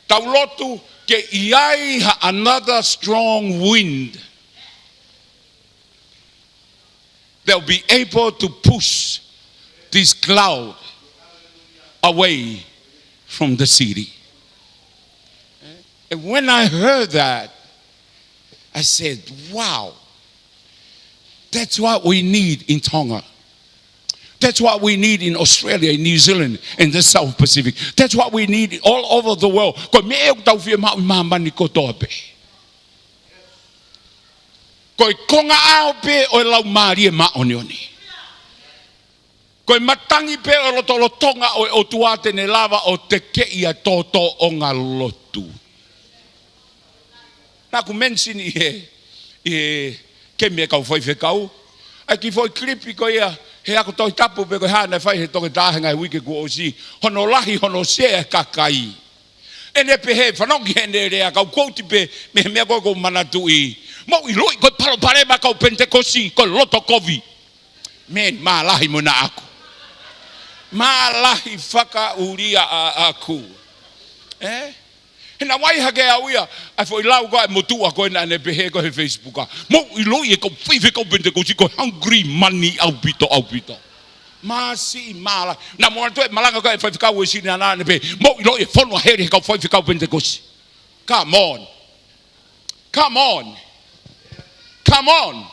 Tau lotu ke ʻi ai ha another strong wind. They'll be able to push this cloud away from the city. And when I heard that, I said, "Wow, that's what we need in Tonga. That's what we need in Australia, in New Zealand, in the South Pacific. That's what we need all over the world." Ko e meʻa ʻoku tau fiemaʻu ʻi māmani kotoa pē. Ko e konga ʻao pē ʻo e Laumālie Māʻoniʻoni. Ko e matangi pē ʻo e lotolotonga ʻo e ʻOtua te ne lava ʻo tekeʻi ʻa e tōtōʻonga lotu. Naʻá ku mention ʻi he, ʻi he kemi e kau faifekau, ʻa e kiʻi foʻi kilipi ko ia he ako Tohi Tapu pe ko e hā naʻe fai he toketā he ngaahi uike kuo ʻosi, hono lahi hono sea e kakai. ʻEne pehē, fanongo ki heʻene lea, kau quote pē mei he meʻa ko ē ʻoku ou manatuʻi. "Mou ʻiloʻi ko e palopalema kau Penitekosi ko e loto kovi." Man, mālahi mo naʻaku. Mālahi fakaʻulia ʻaʻaku. Eh? He naʻe ʻai hake au ia ʻa e foʻi lau ko ē ʻa e motuʻa ko ē naʻá ne pehē ko ē he Facebook. "Mou ʻiloʻi e kau faifekau Penitekosi ko e hungry money ʻaupito, ʻaupito." Māsiʻi mālahi. Naʻa mo atu e malanga ko ē ʻa e faifekau Uēsiliana naʻá ne pehē, "Mou ʻiloʻi e fonu ʻa heli he kau faifekau Penitekosi." Come on. Come on. Come on.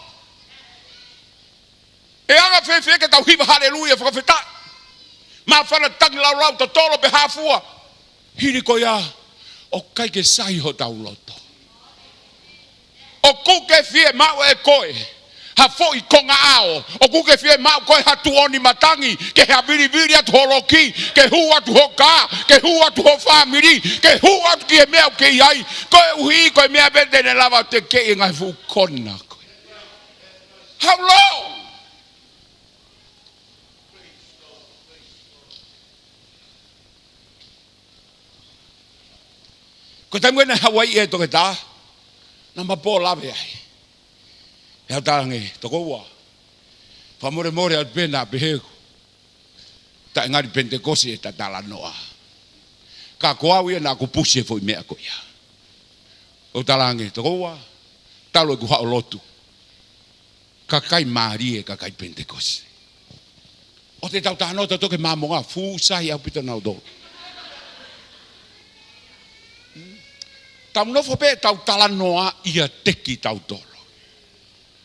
ʻE anga fēfē ke tau hiva haleluia fakafetaʻi? Māfana tangi laulau totolo pe hā fua. Hili ko ia, ʻoku ʻikai ke sai hotau loto. ʻOku ke fiemaʻu ʻe koe ha foʻi konga ʻao? ʻOku ke fiemaʻu koe ha tuʻoni matangi, ke havilivili atu ho loki, ke hū atu ho kā, ke hū atu ho fāmili, ke hū atu ki he meʻa ʻoku ke ʻi ai? Koeʻuhi ko e meʻa pē te ne lava tekeʻi e ngaahi fuʻu kona ko ē. How long? Ko e taimi ko ē naʻe Hauaiʻi e toketā, naʻá ma pō lave ai. ʻE au talaange, "Tokoua, fakamolemole atu pē naʻa pehē ʻoku taʻengali Penitekosi ʻeta talanoa. Ka ko au ia naʻá ku push e foʻi meʻa ko ia." ʻOu talaange, "Tokoua, talu ʻeku haʻu ʻo lotu, kakai mālie, kakai Penitekosi." ʻOua te tau talanoa tautolu ki he Māmonga, fuʻu sai ʻaupito nautolu. Tau nofo pē tau talanoa ʻiate kitautolu.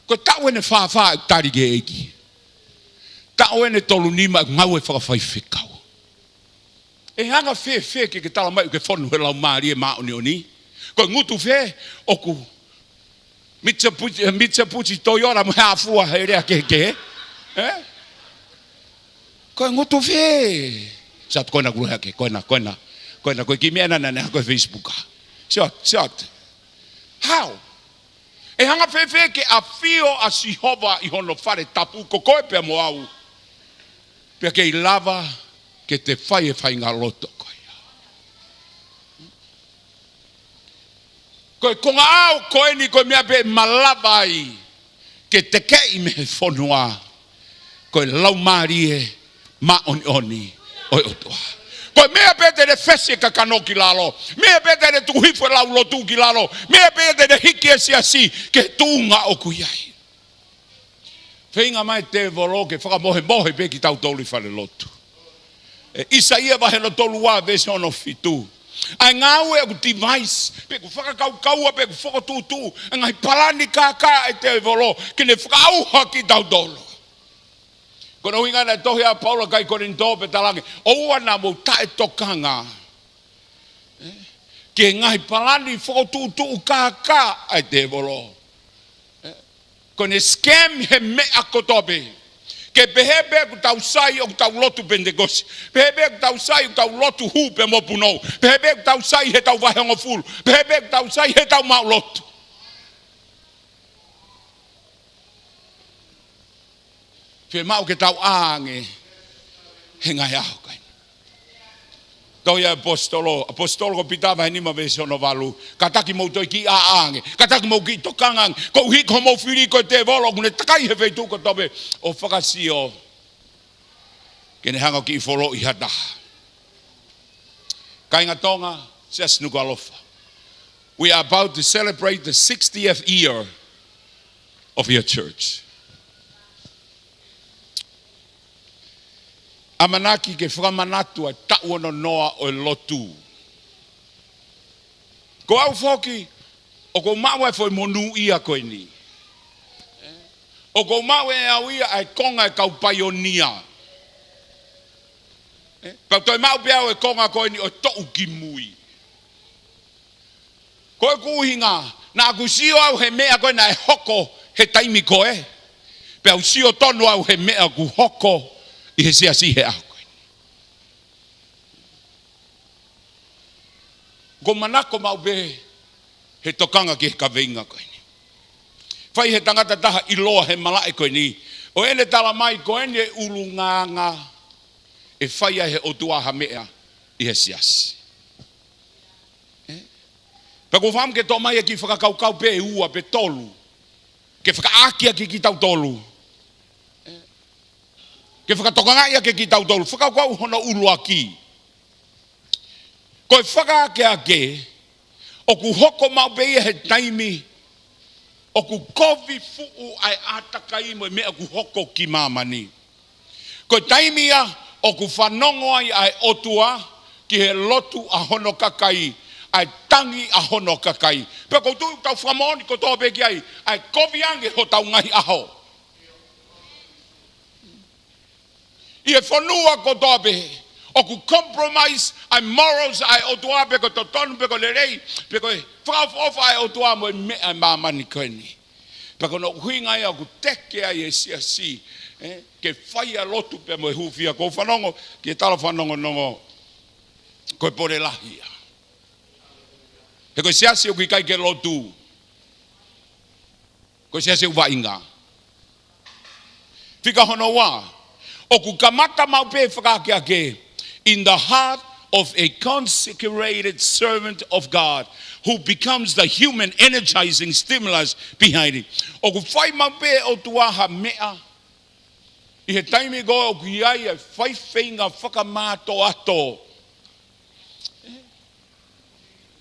Ko e taʻu ʻeni ʻe fāfā ʻeku tali ki he ʻEiki. Taʻu ʻeni ʻe tolu nima ʻeku ngāue fakafaifekau. ʻE anga fēfē ke ke tala mai ʻoku ke fonu he Laumālie Māʻoniʻoni? Ko e ngutu fē ʻoku Mitsubishi, Mitsubishi Toyota mo e hā fua he lea kehekehe? Eh? Ko e ngutu fē? Siʻoto, ko ena kulu hake, ko ena, ko ena, ko ena, ko e kiʻi meʻa naʻá ne ako he Facebook. Siʻoto, siʻoto. How? ʻE anga fēfē ke ʻafio ʻa Sihova ʻi hono fale tapu, ko koe pea mo au, pea kei lava ke te fai e faʻahinga loto ko ia? Ko e konga ʻao ko eni ko e meʻa pē ʻe malava ai ke tekeʻi mei he fonua, ko e Laumālie Māʻoniʻoni ʻo e ʻOtua. Ko e meʻa pē te ne fesi e kakano ki lalo, meʻa pē te ne tuku hifo e laulotu ki lalo, meʻa pē te ne hiki e siasi ki he tuʻunga ʻoku ʻi ai. Feinga mai e tēvolo ke fakamohemohe pē kitautolu ʻi falelotu. ʻE ʻIsaia vahe hono tolu ua veesi hono fitu. ʻA e ngāue ʻoku devise, pe ʻoku fakakaukaua, pe ʻoku fokotuʻutuʻu e ngaahi palani kākā ʻa e tēvolo ke ne fakaʻauha kitautolu. Ko hono ʻuhinga naʻe tohi ʻa Paula ki he kakai Kolinitō pea talaange, ʻoua naʻa mou taʻetokanga, eh, ki he ngaahi palani fokotuʻutuʻu kākā ʻa e tēvolo. Eh, ko ʻene scam he meʻa kotoa pē. Ke pehē pē ʻoku tau sai ʻoku tau lotu Penitekosi. Pehē pē ʻoku tau sai ʻoku tau lotu hū pea mo punou. Pehē pē ʻoku tau sai heʻetau vahehongofulu. Pehē pē ʻoku tau sai heʻetau maʻulotu. Fiemaʻu ke tau ʻā ange he ngaahi ʻaho ko eni. Tau ia ʻaposetolo, ʻaposetolo ko Pita vahe nima veesi ono valu. Kātaki mou toe kiʻi ʻā ange. Kātaki mou kiʻi tokanga ange. Koeʻuhi ko hoʻomou fili ko e tēvolo ʻoku ne takai he feituʻu kotoa pē ʻo fakasio ke ne hanga ʻo kiʻi foloʻi ha taha. Kāinga Tonga, Siasi Nukuʻalofa. We are about to celebrate the sixtieth year of your church. ʻAmanaki ke fakamanatu ʻa e taʻu ono noa ʻo e lotu. Ko au foki, ʻoku ou maʻu ʻa e foʻi monūʻia ko eni. ʻOku ou maʻu ʻe au ia ʻa e konga ʻo e kau paionia. Pea u toe maʻu pē au e konga ko eni ʻo e toʻu ki mui. Ko ʻeku ʻuhinga, naʻa ku sio au he meʻa ko ē naʻe hoko he taimi ko ē. Pea u sio tonu au he meʻa ʻoku hoko ʻi he siasi he ʻaho ko eni. ʻOku ou manako maʻu pē he tokanga ki he kaveinga ko eni. Fai he tangata taha ʻiloa he malaʻe ko eni, ʻo ʻene tala mai ko eni e ʻulungaanga ʻe fai ai he ʻOtua ha meʻa ʻi he siasi. Pea ʻoku ou fakaʻamu ke toʻo mai e kiʻi fakakaukau pē ʻe ua pe tolu ke fakaʻakiʻaki kitautolu, ke fakatokangaʻi ʻaki kitautolu. Fakakaukau hono ʻuluaki, ko e fakaakeake ʻoku hoko maʻu pē ia he taimi ʻoku kovi fuʻu ʻa e ʻātakai mo e meʻa ʻoku hoko ki māmani. Ko e taimi ia ʻoku fanongo ai ʻa e ʻOtua ki he lotu ʻa hono kakai, ʻa e tangi ʻa hono kakai. Pea ʻoku ou tui ʻoku tau fakamoʻoni kotoa pē ki ai, ʻa e kovi ange hotau ngaahi ʻaho. ʻI he fonua kotoa pē, ʻoku compromise ʻa e morals ʻa e ʻOtua pe ko e totonu pe ko e lelei, pe ko e fakaʻofoʻofa ʻa e ʻOtua mo e meʻa ʻa e māmani ko eni. Pea ko hono ʻuhinga ia ʻoku teke ai e siasi, ē, ke fai ʻa e lotu pea mo e hūfia. ʻOku ou fanongo ki he tala fanongonongo ko e pole lahi ia. He ko e siasi ʻoku ʻikai ke lotu, ko e siasi ʻoku vaʻinga. Fika hono ua, ʻoku kamata maʻu pē fakaakeake, in the heart of a consecrated servant of God who becomes the human energizing stimulus behind it. ʻOku fai maʻu pē ʻe he ʻOtua ha meʻa ʻi he taimi ko ē ʻoku ʻi ai ʻa e faifeinga fakamātoato,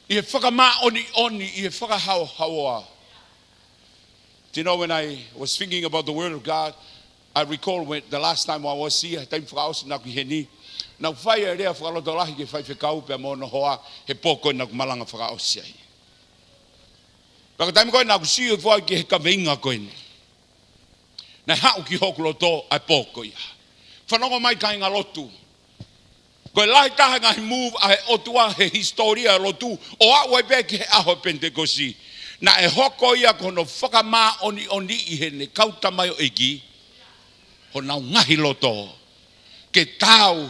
ʻi he fakamāʻoniʻoni, ʻi he fakahaohaoa. Do you know, when I was thinking about the Word of God, I recall when the last time I was here, taimi fakaʻosi naʻa ku ʻi heni, naʻa ku fai e lea fakalotolahi ki he faifekau pea mo hono hoa he pō ko ē naʻa ku malanga fakaʻosi ai. Pea ko e taimi ko ē naʻa ku sio hifo ai ki he kaveinga ko eni, naʻe haʻu ki hoku loto ʻa e pō ko ia. Fanongo mai kāinga lotu. Ko e lahi taha e ngaahi move ʻa e ʻOtua he hisitōlia ʻo e lotu, ʻo aʻu ai pē ki he ʻaho Penitekosi, naʻe hoko ia ko hono fakamāʻoniʻoniʻi ʻe heʻene kau tamaioʻeiki honau ngaahi loto ke taau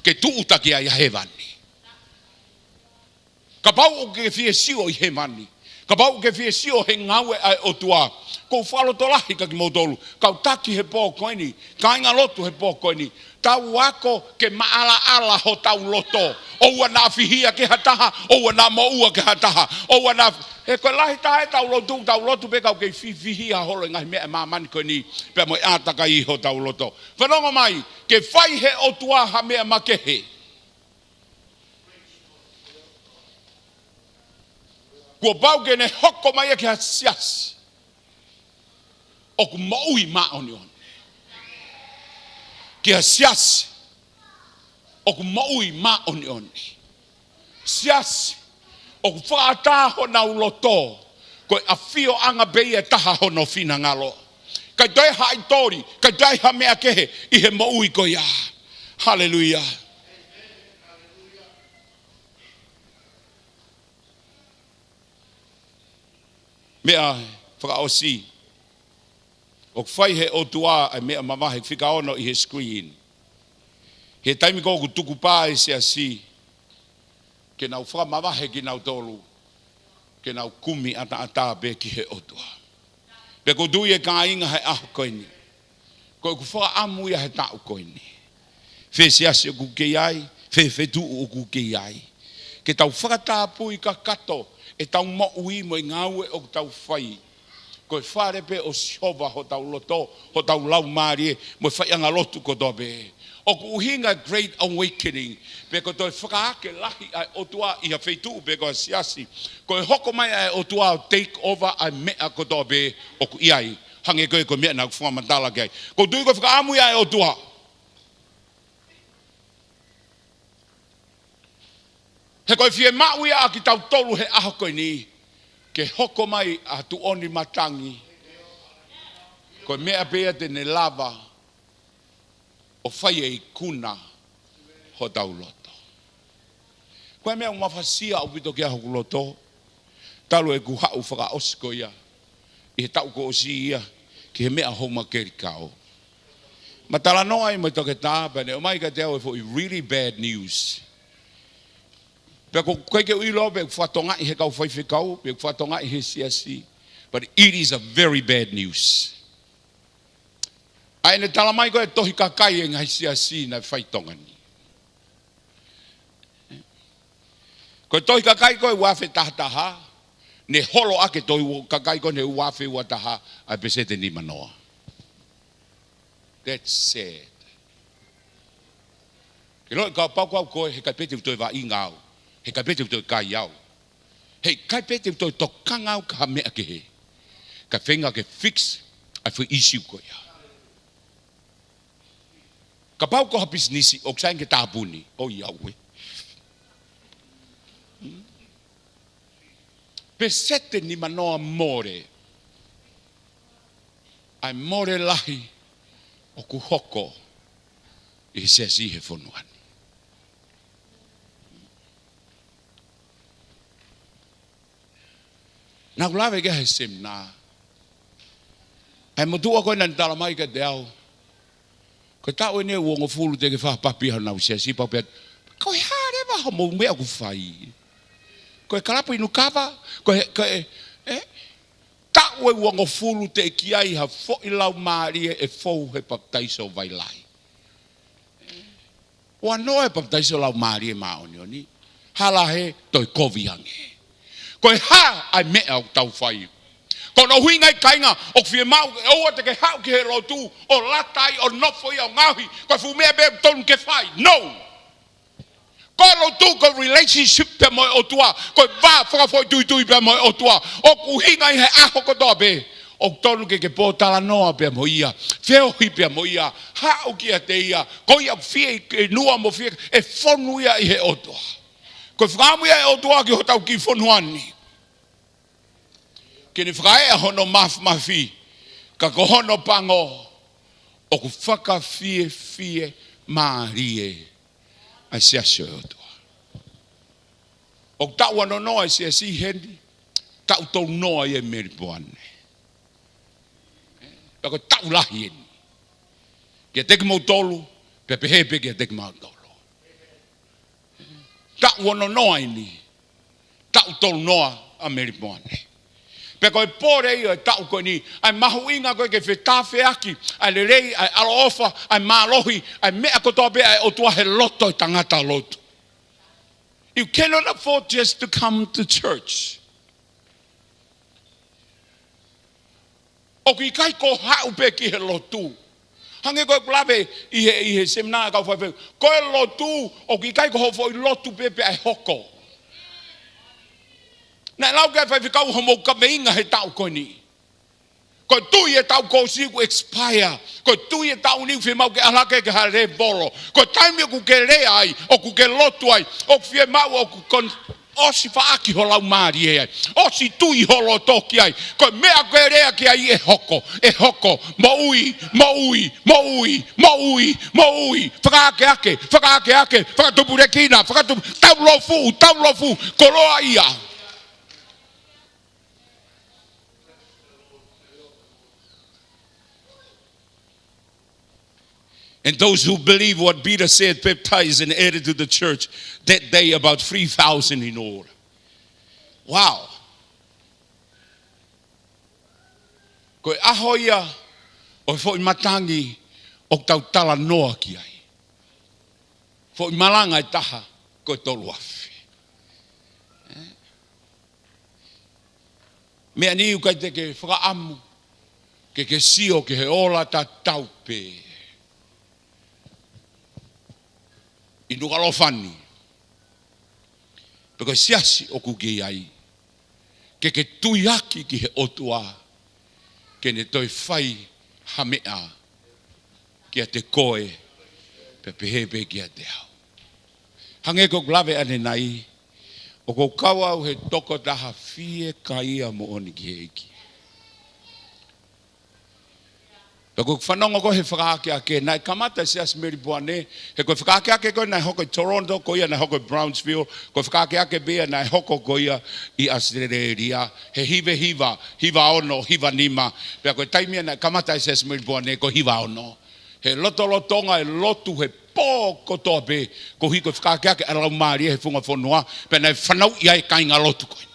ke tūʻuta ki ai ʻa hēvani. Kapau ʻoku ke fie sio ʻi hēvani, kapau ʻoku ke fie sio he ngāue ʻa e ʻOtua, ʻoku ou fakalotolahi kia kimoutolu kau taki he pō ko eni, kāinga lotu he pō ko eni, tau ako ke maʻalaʻala hotau loto. ʻOua naʻa fihia ki ha taha, ʻoua naʻa moʻua ki ha taha, ʻoua naʻa, he ko e lahi taha ʻetau lotu, tau lotu pē ka ʻoku kei fifihia holo e ngaahi meʻa ʻa e māmani ko eni pea mo e ʻātakai ʻi hotau loto. Fanongo mai, ke fai ʻe he ʻOtua ha meʻa makehe, kuo pau ke ne hoko mai ia ki ha siasi ʻoku moʻui māʻoniʻoni. Ki ha siasi ʻoku moʻui māʻoniʻoni. Siasi ʻoku fakaʻatā honau loto ko e ʻafioʻanga pē ia ʻe taha hono finangalo. ʻIkai toe haʻi toli, ʻikai toe ha meʻa kehe ʻi he moʻui ko ia. Haleluia. Meʻa fakaʻosi, ʻoku fai ʻe he ʻOtua ʻa e meʻa mavahe, fika ono ʻi he screen. He taimi ko ē ʻoku tukupā e siasi ke nau fakamavahe kinautolu, ke nau kumi ʻataʻatā pē ki he ʻOtua. Pea ʻoku ou tui e kāinga he ʻaho ko eni, Ko ʻeku fakaʻamu ia he taʻu ko eni. Fē siasi ʻoku ke ʻi ai, fē feituʻu ʻoku ke ʻi ai, ke tau fakatapui kakato ʻetau moʻui mo e ngāue ʻoku tau fai. Ko e fale pē ʻo Sihova hotau loto, hotau laumālie, mo e faiʻanga lotu kotoa pē. ʻOku ʻuhinga e Great Awakening, pe ko e toe fakaake lahi ʻa e ʻOtua ʻi ha feituʻu pe ko ha siasi. Ko e hoko mai ʻa e ʻOtua ʻo take over ʻa e meʻa kotoa pē ʻoku ʻi ai. Hangē ko e, ko e meʻa naʻá ku fakamatala ki ai. ʻOku ou tui ko e fakaʻamu ia ʻa e ʻOtua. He ko e fiemaʻu ia ʻa kitautolu he ʻaho ko eni, ke hoko mai ʻa Tuʻoni Matangi. Ko e meʻa pē ia te ne lava ʻo fai e ikuna hotau loto. Ko e meʻa ʻoku mafasia ʻaupito ki ai hoku loto, talu ʻeku haʻu fakaʻosi ko ia ʻi he taʻu kuo ʻosi ia ki he meʻa houma kelikao. Ma talanoa ai mo e toketā, pea ne ʻomai kiate au e foʻi really bad news. Pea ʻoku ʻikai ke u ʻilo pe ʻoku fakatokangaʻi he kau faifekau, pe ʻoku fakatokangaʻi he siasi. But it is a very bad news. ʻA ʻene tala mai ko e tohi kakai ʻa e ngaahi siasi naʻe fai ʻi Tonga ni. Ko e tohi kakai ko e ua afe taha taha, ne holo ʻaki e tohi kakai ko eni he ua afe ua taha ʻa e peseti nimanoa. That's sad. Ke ʻilo ʻe kapau ko au koe, heʻikai pē te u toe vaʻinga au, heʻikai pē te u toe kai au, heʻikai pē te u toe tokanga au ki ha meʻa kehe, kae feinga ke fix ʻa e foʻi issue ko ia. Kapau ko ha pisinisi ʻoku sai ke tāpuni, ʻoiauē. Peseti nimanoa mole. ʻA e mole lahi ʻoku hoko ʻi he siasi he fonua ni. Naʻá ku lave ki ai he seminā. ʻA e motuʻa ko ē naʻá ne tala mai kiate au, ko e taʻu eni ʻe uongofulu te ke fakapapi ai honau siasi, pau pē. Ko e hā leva hoʻomou meʻa ʻoku fai? Ko e kalapu inu kava, ko e, ko e, ē? Taʻu ʻe uongofulu teʻeki ai ha foʻi laumālie ʻe fou he papitaiso vailai. Ua noa e papitaiso Laumālie Māʻoniʻoni, hala he toe kovi ange. Ko e hā ʻa e meʻa ʻoku tau fai? Ko hono ʻuhinga ia kāinga, ʻoku fiemaʻu ʻoua te ke haʻu ki he lotu ʻo lata ai ʻo nofo ia ʻo ngaohi ko e fuʻu meʻa pē ʻoku tonu ke fai. No! Ko e lotu ko e relationship pea mo e ʻOtua, ko e vā fakafoʻituitui pea mo e ʻOtua. ʻOku ʻuhinga ia he ʻaho kotoa pē ʻoku tonu ke ke pōtalanoa pea mo ia, feohi pea mo ia, haʻu kiate ia, ko ia ʻoku fieinua mo fie, ʻe fonu ia ʻi he ʻOtua. Ko e fakaʻamu ia ʻa e ʻOtua ki hotau kiʻi fonua ni, ke ne fakaeʻa hono māfimafi, ka ko hono pango ʻoku fakafiefiemālie ʻa e siasi ʻo e ʻOtua. ʻOku taʻu ono noa e siasi heni, taʻu tolu noa ia ʻi Melipoane. Pea ko e taʻu lahi eni. Kiate kimoutolu, pea pehē pē kiate kimautolu. Taʻu ono noa eni, taʻu tolu noa ʻa Melipoane. Pea ko e pole ia ʻo e taʻu ko eni, ʻa e mahuʻinga ko ē ke fetāfeaki ʻa e lelei, ʻa e ʻaloʻofa, ʻa e mālohi, ʻa e meʻa kotoa pē ʻa e ʻOtua he loto ʻo e tangata lotu. You cannot afford just to come to church. ʻOku ʻikai ko e haʻu pē ki he lotu. Hangē ko ʻeku lave ʻi he, ʻi he seminā ʻa e kau faifekau. Ko e lotu, ʻoku ʻikai ko hoʻo foʻi lotu pē pea ʻe hoko. Naʻe lau ki ai e faifekau hoʻomou kaveinga he taʻu ko eni. Ko e tui e taʻu kuo ʻosi kuo expire. Ko e tui e taʻu ni ʻoku fiemaʻu ke ʻalu hake ki ha lēvolo. Ko e taimi ʻoku ke lea ai, ʻoku ke lotu ai, ʻoku fiemaʻu ʻoku kon-, ʻosi faʻaki ho laumālie ai, ʻosi tui ho loto ki ai. Ko e meʻa ʻoku ke lea ki ai ʻe hoko, ʻe hoko, moʻui, moʻui, moʻui, moʻui, moʻui. Fakaakeake, fakaakeake, fakatupulekina, fakatupu-, taulofu, taulofu, koloaʻia. And those who believe what Peter said, baptized and added to the church that day, about three thousand in all. Wow. Ko e ʻaho ia ʻo e foʻi matangi ʻoku tau talanoa ki ai. Foʻi malanga ʻe taha ko e tolu afe. Meʻa ni ʻoku ʻikai te ke fakaʻamu ke ke sio ki he ola tatau pē ʻi Nukuʻalofa ni, pe ko e siasi ʻoku ke ʻi ai, ke ke tuiaki ki he ʻOtua ke ne toe fai ha meʻa kiate koe, pea pehē pē kiate au. Hangē ko ʻeku lave ʻanenai, ʻoku ou kau au he tokotaha fiekaia moʻoni ki he ʻEiki. Pea ko ʻeku fanongo ko ē he fakaakeake, naʻe kamata ʻi Siasi Melipoane, he ko e fakaakeake ko ē naʻe hoko ʻi Toronto, ko ia naʻe hoko ʻi Brownsville, ko e fakaakeake pē ia naʻe hoko ko ia ʻi ʻAositelēlia, he hiva hiva, hiva ono, hiva nima, pea ko e taimi ia naʻe kamata ʻi Siasi Melipoane ko e hiva ono. He lotolotonga e lotu he pō kotoa pē, koeʻuhi ko e fakaakeake ʻa e Laumālie he funga fonua, pea naʻe fanauʻi ai e kāingalotu ko ē.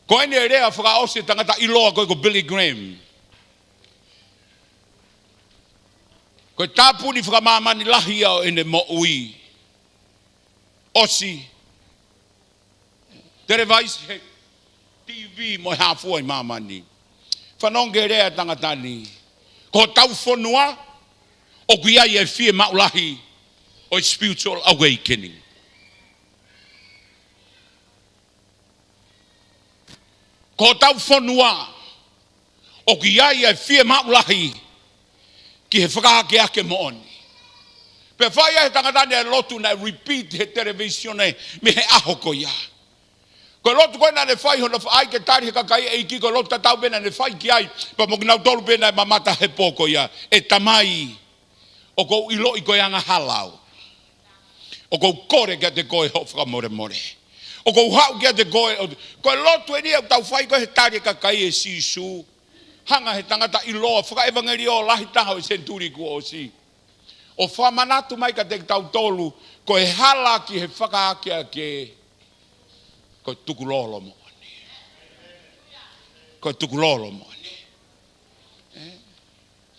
Ko ʻene lea fakaʻosi e tangata ʻiloa ko ē ko Billy Graham. Ko e tāpuni fakamāmani lahi ia ʻo ʻene moʻui. ʻOsi televised he TV mo e hā fua ʻi māmani. Fanongo ki he lea ʻa e tangata ni. Ko hotau fonua, ʻoku ʻi ai e fiemaʻu lahi ʻo e spiritual awakening. Ko hotau fonua, ʻoku ʻi ai e fiemaʻu lahi ki he fakaakeake moʻoni. Pea fai ai he tangata ni e lotu naʻe repeat he televīsone mei he ʻaho ko ia. Ko e lotu ko ē naʻa ne fai hono fai ke tali he kakai ʻEiki, ko e lotu tatau pē naʻa ne fai ki ai, pea mo kinautolu pē naʻe mamata he pō ko ia. ʻE Tamai, ʻoku ou ʻiloʻi ko e angahala au. ʻOku ou kole kiate koe hoʻo fakamolemole. ʻOku ou haʻu kiate koe, ʻo, ko e lotu eni ʻoku tau fai ko ē he tali e kakai ʻe Sīsū. Hanga he tangata ʻiloa, fakaʻevangeliō lahi taha ʻo e senituli kuo ʻosi, ʻo fakamanatu mai kiate kitautolu, ko e hala ki he fakaakeake, ko e tukulolo moʻoni. Ko e tukulolo moʻoni. Ē?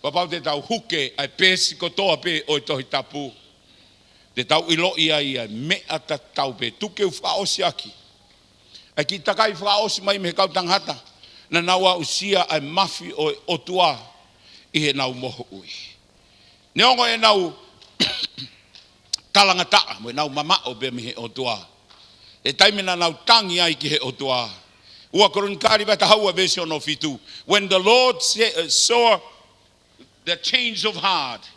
Kapau te tau huke ʻa e peesi kotoa pē ʻo e Tohi Tapu, te tau ʻiloʻi ai ʻa e meʻa tatau pē. Tuku ke u fakaʻosi ʻaki ʻa e kiʻi takai fakaʻosi mai mei he kau tangata naʻa nau aʻusia ʻa e mafi ʻo e ʻOtua ʻi heʻenau moʻui. Neongo ʻenau talangataʻa mo ʻenau mamaʻo pē mei he ʻOtua, he taimi naʻa nau tangi ai ki he ʻOtua. Ua Kolonikali vahe taha ua veesi ono fitu. When the Lord sa-, uh, saw the change of heart,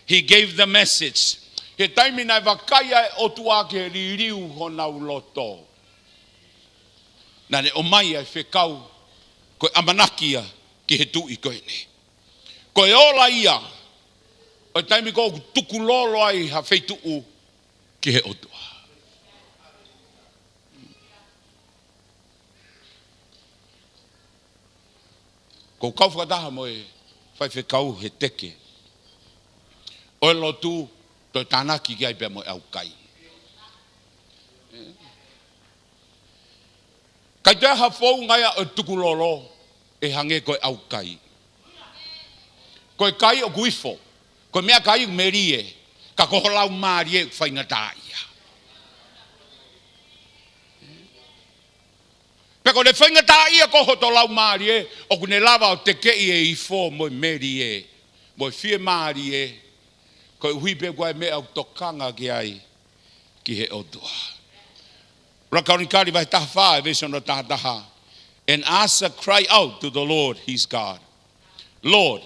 he gave the message. He taimi naʻe vakai ai e ʻOtua ki he liliu honau loto, naʻa ne ʻomai ʻa e fekau, ko e ʻamanaki ia ki he tuʻi ko eni. Ko e ola ia ʻo e taimi ko ē ʻoku tukulolo ai ha feituʻu ki he ʻOtua. Ko e kau fakataha mo e faifekau he teke ʻo e lotu, toe tānaki ki ai pea mo e ʻaukai. ʻIkai toe ha founga ia ʻo e tukulolo ʻe hangē ko e ʻaukai. Ko e kai ʻoku ifo, ko e meʻakai ʻoku melie, ka ko ho laumālie ʻoku faingataʻaʻia. Pea ko ʻene faingataʻaʻia ko hoto laumālie, ʻoku ne lava ʻo tekeʻi e ifo mo e melie mo e fiemālie, koeʻuhi pē ko e meʻa ʻoku tokanga ki ai ki he ʻOtua. Ua Kolonikali vahe taha fā, veesi ono taha taha. And Asa cried out to the Lord his God, "Lord,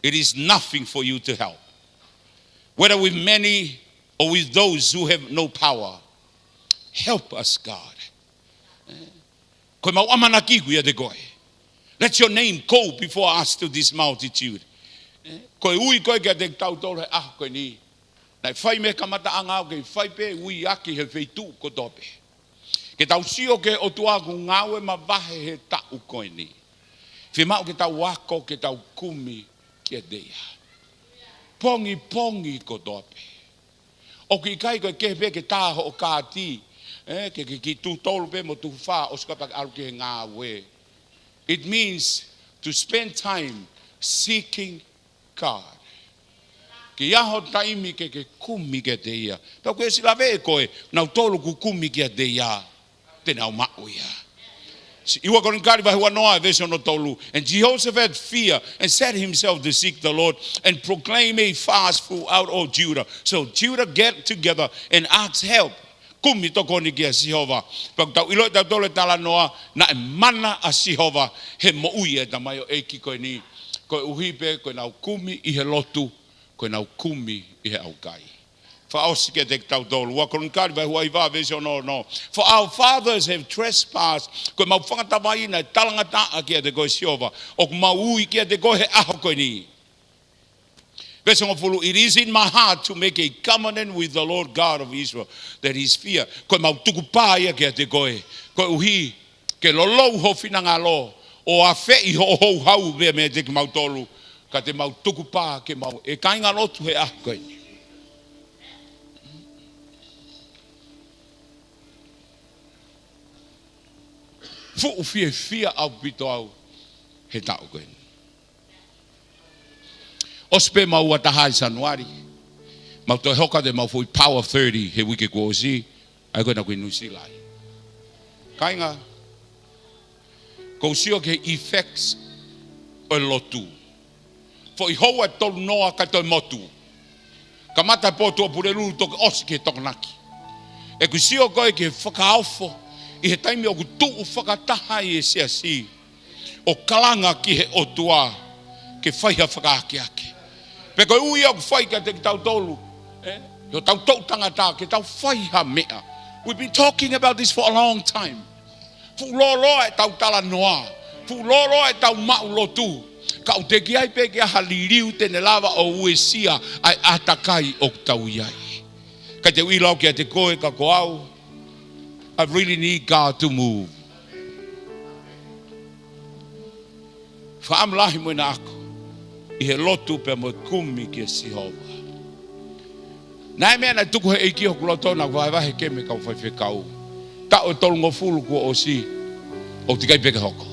it is nothing for you to help, whether with many or with those who have no power. Help us, God." Ko ʻemau ʻamanaki ʻoku ʻiate koe. Let your name go before us to this multitude. Ko e ui ko ē kiate kitautolu he ʻaho ko eni. Naʻe fai mei he kamataʻanga ʻo kei fai pē ui ʻaki he feituʻu kotoa pē. Ke tau sio ki he ʻOtua ʻoku ngāue mavahe he taʻu ko eni. Fiemaʻu ke tau ako, ke tau kumi kiate ia. Pongipongi kotoa pē. ʻOku ʻikai ko e kehe pē ke tā hoʻo kāti, ʻE, ke ke kiʻi tuʻu tolu pē mo tuʻu fā, ʻosi ko ia pea ke ʻalu ki he ngāue. It means to spend time seeking God. Ke ʻi ai ho taimi ke ke kumi kiate ia. Pea ʻoku ʻosi lave ʻe koe, nautolu ʻoku kumi kiate ia, te nau maʻu ia. Ua Kolinitali vahe uanoa, veesi ono tolu. And Jehoshaphat feared and set himself to seek the Lord and proclaim a fast throughout all Judah. So Judah get together and ask help. Kumi tokoni kia Sihova. Pea ʻoku tau ʻilo ʻe tautolu e talanoa, naʻe mana ʻa Sihova he moʻui e tamaioʻeiki ko eni. Koeʻuhi pē ko ʻenau kumi ʻi he lotu, ko ʻenau kumi ʻi he ʻaukai. Fakaʻosi kiate kitautolu, ua Kolinitali vahe uaiva veesi ono ono. For our fathers have trespassed. Ko ʻemau fakatavaʻi naʻe talangataʻa kiate koe Sihova. ʻOku mau ui kiate koe he ʻaho ko eni. Veesi hongofulu, it is in my heart to make a covenant with the Lord God of Israel, that is fear. Ko ʻemau tukupā ia kiate koe. Koeʻuhi ke lolou ho finangalo, ʻo afeʻi hoʻo houhau pea meiate kimautolu. Ka te mau tukupā ke mau, e kāingalotu he ʻaho ko eni. Fuʻu fiefia ʻaupito au he taʻu ko eni. ʻOsi pē ʻemau ua taha ʻi Sānuali. Mau toe hoko atu ʻemau foʻi Power thirty he uike kuo ʻosi. ʻA ia ko ena ko ē ʻi Nuʻusila ai. Kāinga, ʻoku ou sio ki he effects ʻo e lotu. Foʻi houa ʻe tolu noa kae toe motu. Kamata e pō Tuʻapulelulu toki ʻosi ki he Tokonaki. ʻOku ou sio ko ē ki he fakaofo ʻi he taimi ʻoku tuʻu fakataha ai e siasi ʻo kalanga ki he ʻOtua ke fai ha fakaakeake. Pea ko e ui ʻoku fai kiate kitautolu, ē, ʻi hotau toʻu tangata ke tau fai ha meʻa. We've been talking about this for a long time. Fuʻu lōloa ʻetau talanoa, fuʻu lōloa ʻetau maʻu lotu. Ka ʻoku teʻeki ai pē ke ʻi ai ha liliu te ne lava ʻo uesia ʻa e ʻātakai ʻoku tau ʻi ai. Ka te u ʻilo au kiate koe ka ko au, I really need God to move. Fakaʻamu lahi mo ʻena ako ʻi he lotu pea mo e kumi kia Sihova. Naʻe meʻa naʻe tuku he ʻEiki hoku loto naʻa ku vahevahe ki he kau faifekau. Taʻu ʻe tolungofulu kuo ʻosi, ʻoku teʻeki ai pē ke hoko.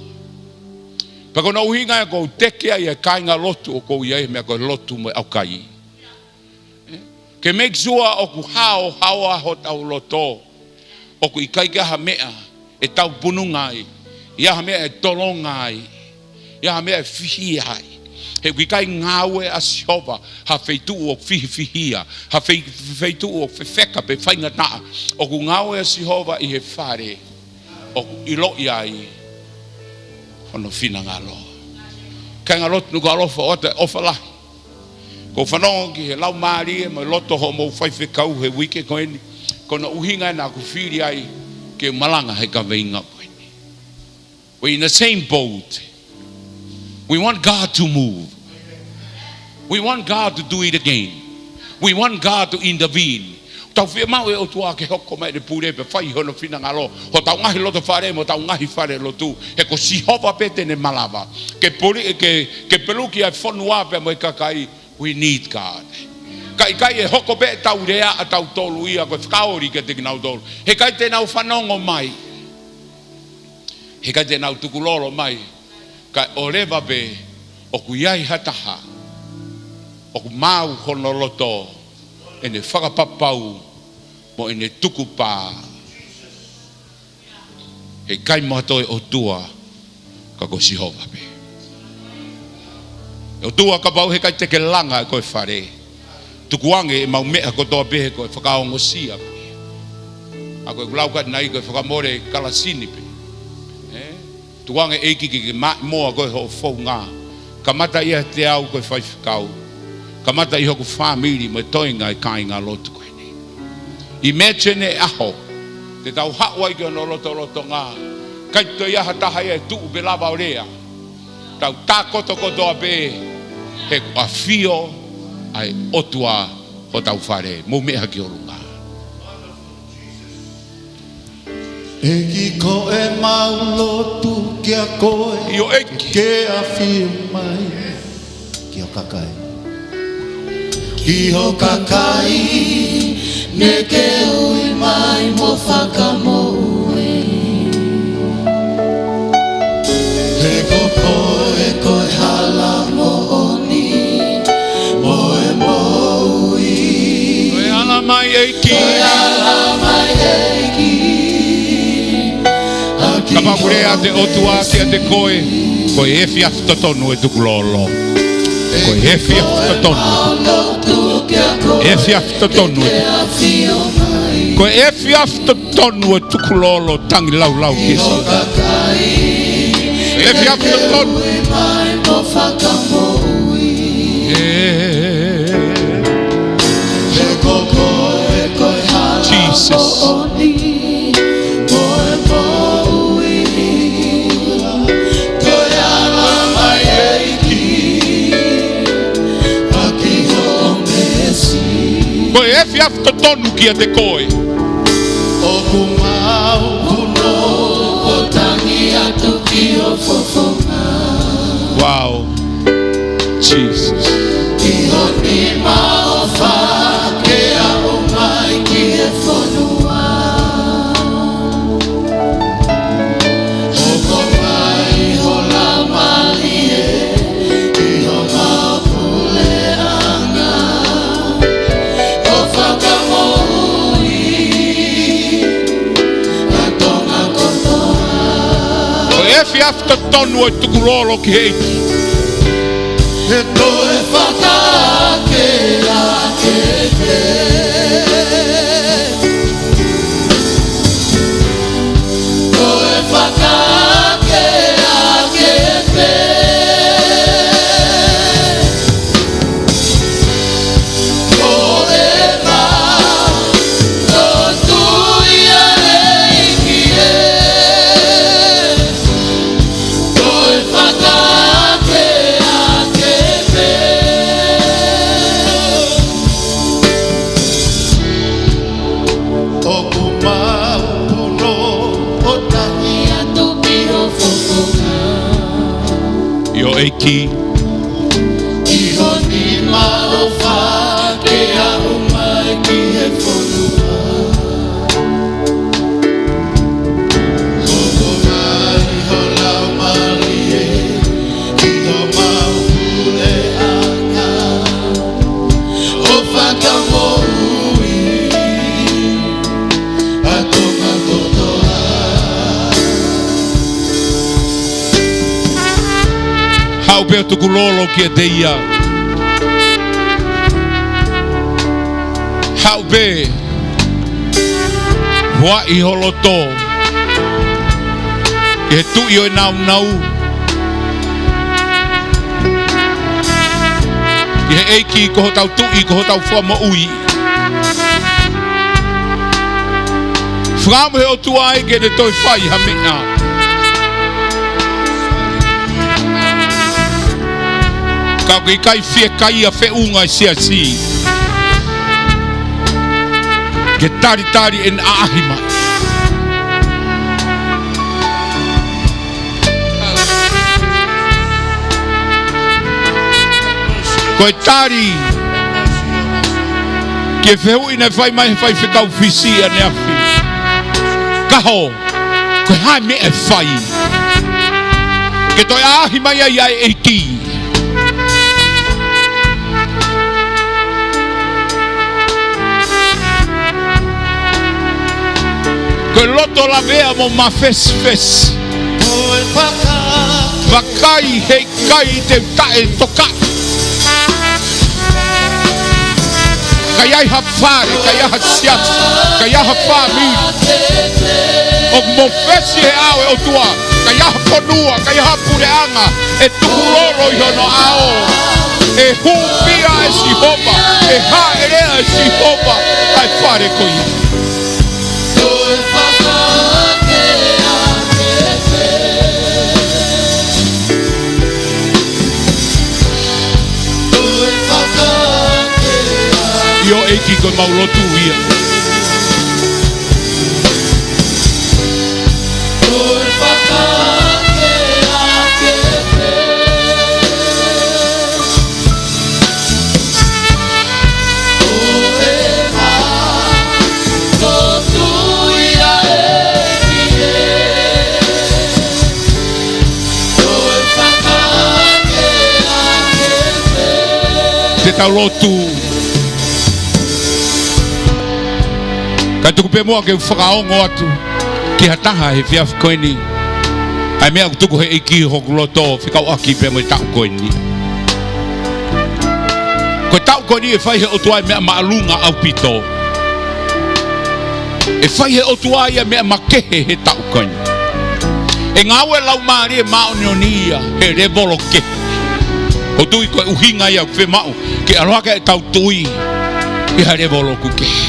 Pea ko hono ʻuhinga ia ʻoku ou teke ai e kāingalotu ʻoku ou ʻi ai he meʻa ko e lotu mo e ʻaukai. Ke make sure ʻoku haohaoa hotau loto. ʻOku ʻikai ke ʻi ai ha meʻa ʻe taupununga ai, ʻi ai ha meʻa ʻe tolonga ai, ʻi ai ha meʻa ʻe fihia ai. He ʻoku ʻikai ngāue ʻa Sihova ha feituʻu ʻoku fihifihia, ha fei-, feituʻu ʻoku fefeka pe faingataʻa. ʻOku ngāue ʻa Sihova ʻi he fale ʻoku ʻiloʻi ai hono finangalo. Kāingalotu, ʻoku ou ʻofa atu, ʻofa lahi. ʻOku ou fanongo ki he laumālie mo e loto hoʻomou faifekau he uike ko eni. Ko hono ʻuhinga ia naʻa ku fili ai ke malanga he kaveinga ko eni. We're in the same boat. We want God to move. We want God to do it again. We want God to intervene. Tau fiemaʻu e ʻOtua ke hoko mai ʻene pule pea fai hono finangalo. Hotau ngaahi loto fale mo hotau ngaahi fale lotu. He ko Sihova pē te ne malava ke puli, ke, ke peluki ʻa e fonua pea mo e kakai. We need God. Ka ʻikai, ʻe hoko pē ʻetau lea ʻatautolu ia ko e fakaoli kiate kinautolu. He ʻikai te nau fanongo mai. He ʻikai te nau tukulolo mai. Kae ʻoua leva pē ʻoku ʻi ai ha taha ʻoku maau hono loto, ʻene fakapapau mo ʻene tukupā. He ʻikai mo ha toe ʻOtua ka ko Sihova pē. ʻE ʻOtua, kapau he ʻikai te ke langa ʻa e ko e fale, tukuange ʻemau meʻa kotoa pē he ko e fakaongosia pē. ʻA ko e kulau ka nai ko e fakamole kalasini pē. Ē? Tukuange ʻEiki ke ke maʻimoa ko e hoʻo founga. Kamata ia ʻiate au ko e faifekau. Kamata ʻi hoku fāmili mo e toenga e kāingalotu ko eni. Imagine e ʻaho te tau haʻu ai ki hono lotolotonga, ʻikai toe ʻi ai ha taha ia ʻe tuʻu pe lava ʻo lea. Tau tākoto kotoa pē he ʻoku ʻafio ʻa e ʻOtua hotau fale. Mou meʻa ki ʻolunga. ʻEiki, ko ʻemau lotu kia koe. ʻIo ʻEiki. Ke ke ʻafio mai ki ho kakai. Ki ho kakai Ke ke ui mai mo fakamoʻui. He ko koe ko e hala moʻoni mo e moʻui. Ko e hala mai ʻEiki. Ko e hala mai ʻEiki. Kapau ʻoku lea ʻa e ʻOtua kiate koe, ko e efiafi totonu e tukulolo. Ko e efiafi totonu e tukulolo. Efiafi totonu e tukulolo. Ko e efiafi totonu e tukulolo, tangilāulau ki he sio. Efiafi totonu. Jesus. Ko e efiafi totonu kiate koe. ʻOku mau punou ʻo tangi atu ki ho fofonga. Wow. Jesus. ʻI ho nima ʻofa ke aʻu mai ki he fonua. ʻOku mai ho laumālie ʻi homau puleʻanga. ʻO fakamoʻui ʻa Tonga kotoa. Ko e efiafi totonu e tukulolo ki he ʻEiki. He toe fakaake ake pē. Toe fakaake ake pē. Forever. Ko tui ʻa e ʻEiki ē. Toe fakaake ake pē. ʻOku mau punou ʻo tangi atu ki ho fofonga. ʻIo ʻEiki. ʻI ho nima ʻofa ke aʻu mai ki he fonua. ʻOku mai ho laumālie ʻi homau puleʻanga. ʻO fakamoʻui ʻa Tonga kotoa. Haʻu pē ʻo tukulolo kiate ia. Haʻu pē ʻo huaʻi ho loto ki he Tuʻi ʻo e nāunau, ki he ʻEiki ko hotau Tuʻi, ko hotau Fakamoʻui. Fakaʻamu he ʻOtua ai ke ne toe fai ha meʻa. Ka ʻoku ʻikai fiekaia feʻunga e siasi ke talitali ʻene ʻaʻahi mai. Ko e tali ki he fehuʻi naʻe fai mai he faifekau Fisi ʻaneafi. Ka hoko, ko e hā e meʻa ʻe fai ke toe ʻaʻahi mai ai ʻa e ʻEiki? Ko e loto lavea mo mafesifesi. Vakai, heʻikai te u taʻetokaʻi. Ka ʻi ai ha fale, ka ʻi ai ha siasi, ka ʻi ai ha fāmili ʻoku mafesifesi he ʻao ʻo e ʻOtua, ka ʻi ai ha fonua, ka ʻi ai ha puleʻanga ʻe tukulolo ʻi hono ʻao, ʻe hūfia ʻe Sihova, ʻe hāʻelea ʻe Sihova ʻa e fale ko ia. ʻIo ʻEiki, ko ʻemau lotu ia. Tau lotu. Kae tuku pē muʻa ke u fakaongo atu ki ha taha he efiafi ko eni ʻa e meʻa ʻoku tuku he ʻEiki hoku loto fekauʻaki pea mo e taʻu ko eni. Ko e taʻu ko eni ʻe fai he ʻOtua e meʻa māʻolunga ʻaupito. ʻE fai he ʻOtua ia meʻa makehe he taʻu ko eni. ʻE ngāue Laumālie Māʻoniʻoni ia he levolo kehe. ʻOku ou tui ko e ʻuhinga ia ʻoku fiemaʻu ke ʻalu hake ʻetau tui ʻi ha levolo ʻoku kehe.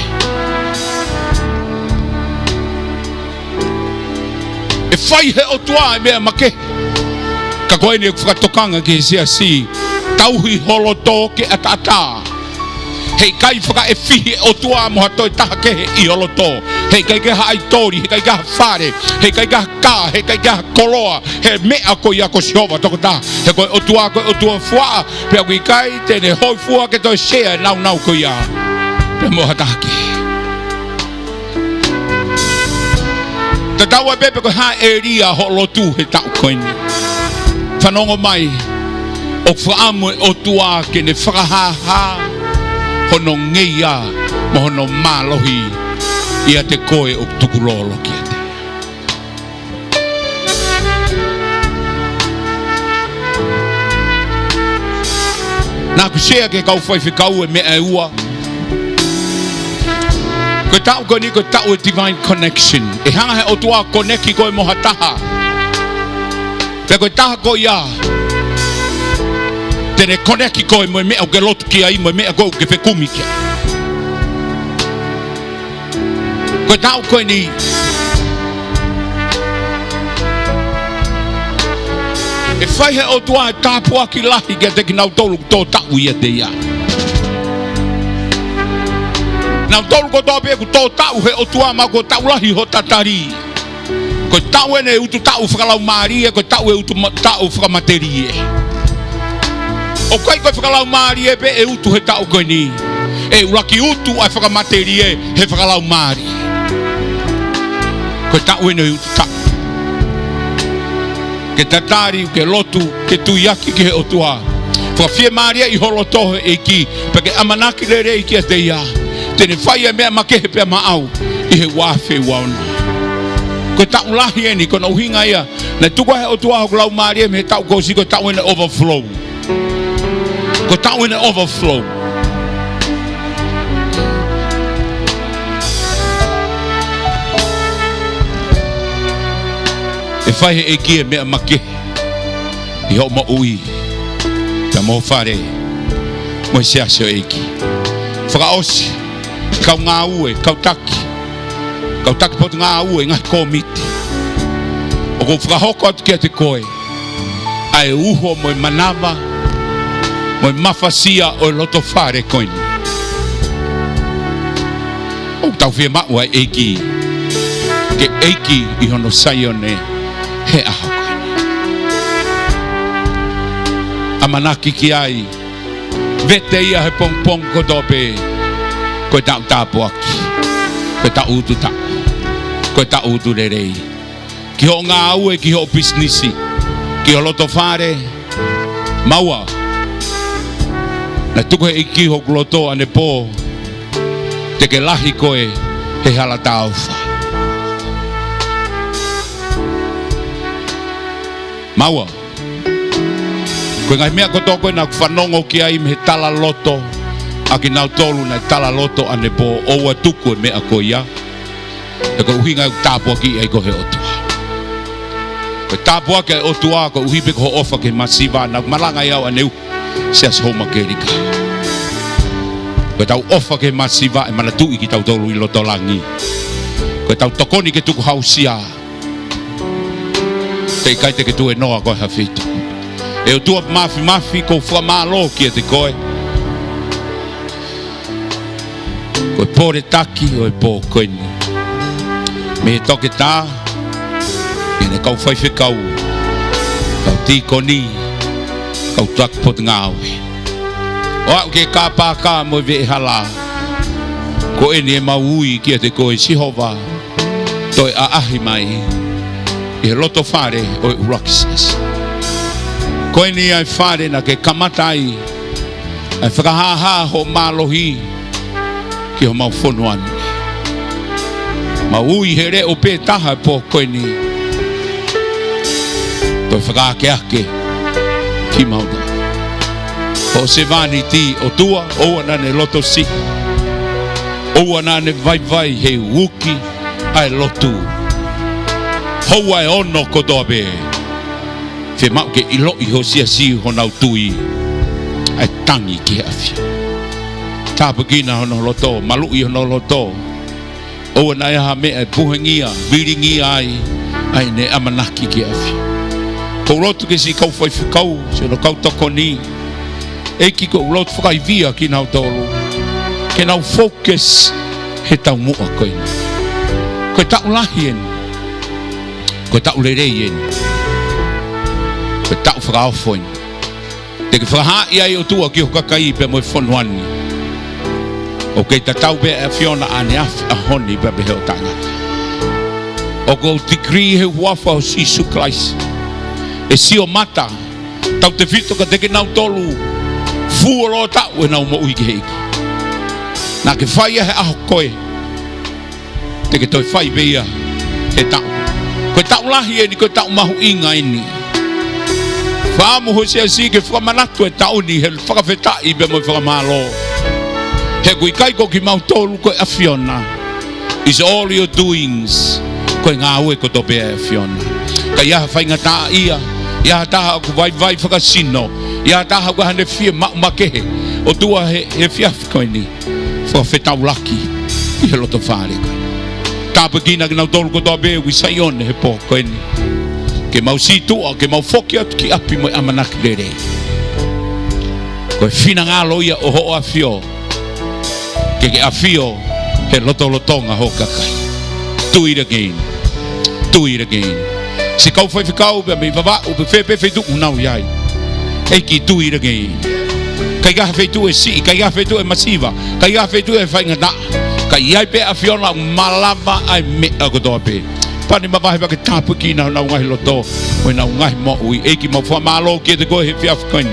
ʻE fai he ʻOtua e meʻa makehe. Ka ko eni ʻeku fakatokanga ki he siasi, tauhi ho loto ke ʻataʻatā. Heʻikai fakaʻefihi e ʻOtua mo ha toe taha kehe ʻi ho loto. Heʻikai ke ha ʻaitoli, heʻikai ke ha fale, heʻikai ke ha kā, heʻikai ke ha koloa, he meʻa ko ia ko Sihova tokotaha. He ko e ʻOtua, ko e ʻOtua fuaʻa, pea ʻoku ʻikai te ne hōifua ke toe sea e nāunau ko ia pea mo ha taha kehe. Tatau ai pē pe ko e hā e ʻēlia hoʻo lotu he taʻu ko eni. Fanongo mai, ʻoku fakaʻamu e ʻOtua ke ne fakahāhā hono ngeia mo hono mālohi ʻiate koe ʻoku tukulolo kiate ia. Naʻá ku share ki he kau faifekau e meʻa ʻe ua. Ko e taʻu ko eni ko e taʻu e divine connection. ʻE hanga he ʻOtua ʻo koneki koe mo ha taha. Pea ko e taha ko ia te ne koneki koe mo e meʻa ʻoku ke lotu ki ai mo e meʻa ʻoku ke fekumi ki ai. Ko e taʻu ko eni ʻe fai he ʻOtua e tāpuaki lahi kiate kinautolu ʻoku tō taʻu ʻiate ia. Nautolu kotoa pē ʻoku tō taʻu he ʻOtua, maʻu ko e taʻu lahi hoʻo tatali. Ko e taʻu eni e utu taʻu fakalaumālie, ko e taʻu e utu ma-, taʻu fakamatelie. ʻOku ʻikai ko e fakalaumālie pē ʻe utu he taʻu ko eni. ʻE ʻuluaki utu ʻa e fakamatelie he fakalaumālie. Ko e taʻu eni e utu taʻu. Ke tatali, ke lotu, ke tuiaki ki he ʻOtua. Fakafiemālieʻi ho loto he ʻEiki, pea ke ʻamanaki lelei kiate ia te ne fai e meʻa makehe pea maʻau ʻi he ua afe ua ono. Ko e taʻu lahi eni, ko hono ʻuhinga ia naʻe tuku ai he ʻOtua hoku laumālie mei he taʻu kuo ʻosi, ko e taʻu eni e overflow. Ko e taʻu eni e overflow. ʻE fai he ʻEiki e meʻa makehe ʻi hoʻo moʻui, pea mo ho fale, mo e siasi ʻo e ʻEiki. Fakaʻosi, kau ngāue, kau taki, kau taki potungāue, ngaahi kōmiti. ʻOku ou fakahoko atu kiate koe ʻa e uho mo e manava mo e mafasia ʻo e loto fale ko eni. ʻOku tau fiemaʻu ʻa e ʻEiki ke ʻeiki ʻi hono Saione he ʻaho ko eni. ʻAmanaki ki ai, vete ia he pongipongi kotoa pē. Ko e taʻu tāpuaki, ko e taʻu utu taʻu, ko e taʻu utu lelei. Ki hoʻo ngāue, ki hoʻo pisinisi, ki ho loto fale, maua. Naʻe tuku he ʻEiki hoku loto ʻanepō te ke lahi koe he hala taʻofa. Maua. Ko e ngaahi meʻa kotoa ko ē naʻá ku fanongo ki ai mei he talaloto ʻa kinautolu naʻe talaloto ʻanepō, ʻoua tuku e meʻa ko ia. He ko e ʻuhinga ia ʻoku tāpuakiʻi ai koe he ʻOtua. Ko e tāpuaki ʻa e ʻOtua koeʻuhi pē ko hoʻo ʻofa ki he masiva. Naʻá ku malanga ai au ʻaneuhu, Siasi Houma Kelika. Ko ʻetau ʻofa ki he masiva ʻe manatuʻi kitautolu ʻi loto langi. Ko ʻetau tokoni ke tukuhausia. Teʻeki ai te ke tuēnoa koe ha feituʻu. ʻE ʻOtua Māfimafi, ʻoku ou fakamālō kiate koe. Ko e pole taki ʻo e pō ko eni. Mei he toketā, mei he kau faifekau, kau tīkoni, kau taki potungāue. ʻO aʻu ki he kāpaka mo e veʻehala. Ko eni ʻemau ui kiate koe Sihova. Toe ʻaʻahi mai ʻi he loto fale ʻo e ʻuluaki siasi. Ko eni ʻa e fale naʻá ke kamata ai ʻA e fakahāhā hoʻo mālohi ki homau fonua ni. Mau ui he leʻo pē taha he pō ko eni. Toe fakaakeake kimautolu. Hoʻo sevāniti ʻOtua, ʻoua naʻa ne loto siʻi. ʻOua naʻa ne vaivai he uki ʻa e lotu. Houa ʻe ono kotoa pē. Fiemaʻu ke ʻiloʻi ho siasi honau tui ʻa e tangi ki he ʻAfio. Tāpuekina hono loto, maluʻi hono loto. ʻOua naʻa ʻi ai ha meʻa ʻe puhengia, vilingia ai ʻa ʻene ʻamanaki ki he ʻAfio. ʻOku ou lotu ki siʻi kau faifekau, siʻono kau tokoni. ʻEiki, ʻoku ou lotu fakaivia kinautolu ke nau focus he taumuʻa ko eni. Ko e taʻu lahi eni. Ko e taʻu lelei eni. Ko e taʻu fakaofo eni. Te ke fakahaaʻi ai ʻOtua ki ho kakai pea mo e fonua ni. ʻOku kei tatau pē ʻa e ʻAfiona ʻaneafi, ʻaho ni pea pehē ʻo taʻengata. ʻOku ou decree he huafa ʻo Sīsū Kalaisi, ʻe sio mata tautefito kiate kinautolu fuoloa taʻu ʻenau moʻui ki he ʻEiki. Naʻa ke fai ia he ʻaho ko ē, te ke toe fai pē ia he taʻu. Ko e taʻu lahi eni, ko e taʻu mahuʻinga eni. Fakaʻamu ho siasi ke fakamanatu e taʻu ni he fakafetaʻi pea mo e fakamālō. He ʻoku ʻikai ko kimautolu, ko e ʻAfiona. It's all your doings. Ko e ngāue kotoa pē ʻa e ʻAfiona. Ka ʻi ai ha faingataʻaʻia, ʻi ai ha taha ʻoku vaivai fakasino, ʻi ai ha taha ʻoku ʻi ai haʻane fiemaʻu makehe, ʻOtua, he, he efiafi ko eni, fakafetaulaki ʻi he loto fale ko eni. Tāpuekina kinautolu kotoa pē ʻoku ʻi Saione he pō ko eni. Ke mau sītuʻa, ke mau foki atu ki ʻapi mo e ʻamanaki lelei. Ko e finangalo ia ʻo hoʻo ʻAfio, ke ke ʻafio he lotolotonga ho kakai. Do it again. Do it again. Siʻi kau faifekau pea mei Vavaʻu pe fē pē feituʻu ʻoku nau ʻi ai. ʻEiki, do it again. ʻIkai ha feituʻu ʻe siʻi, ʻikai ha feituʻu ʻe masiva, ʻikai ha feituʻu ʻe faingataʻa. Ka ʻi ai pē ʻAfiona ʻoku malava ʻa e meʻa kotoa pē. Pani mavahe pea ke tāpuekina honau ngaahi loto mo ʻenau ngaahi moʻui. ʻEiki, mau fakamālō kiate koe he efiafi ko eni.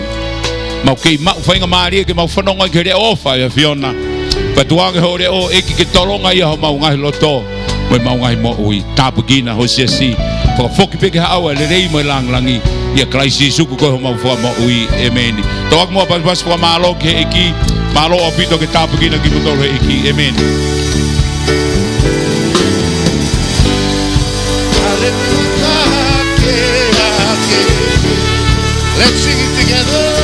Mau kei maʻu faingamālie ke mau fanongo ki he leʻo ʻofa ʻa e ʻAfiona. Pea tuku ange ho leʻo, ʻEiki, ke tolonga ia homau ngaahi loto mo ʻemau ngaahi moʻui. Tāpuekina ho siasi. Fakafoki pē ki he ʻao ʻo e lelei mo e lāngilangi. ʻIa Kalaisi Sīsū ko homau Fakamoʻui. ʻĒmeni. Tau ʻoatu muʻa ha pasipasi fakamālō ki he ʻEiki. Mālō ʻaupito ke tāpuekina kimoutolu he ʻEiki. ʻĒmeni. Let's sing it together.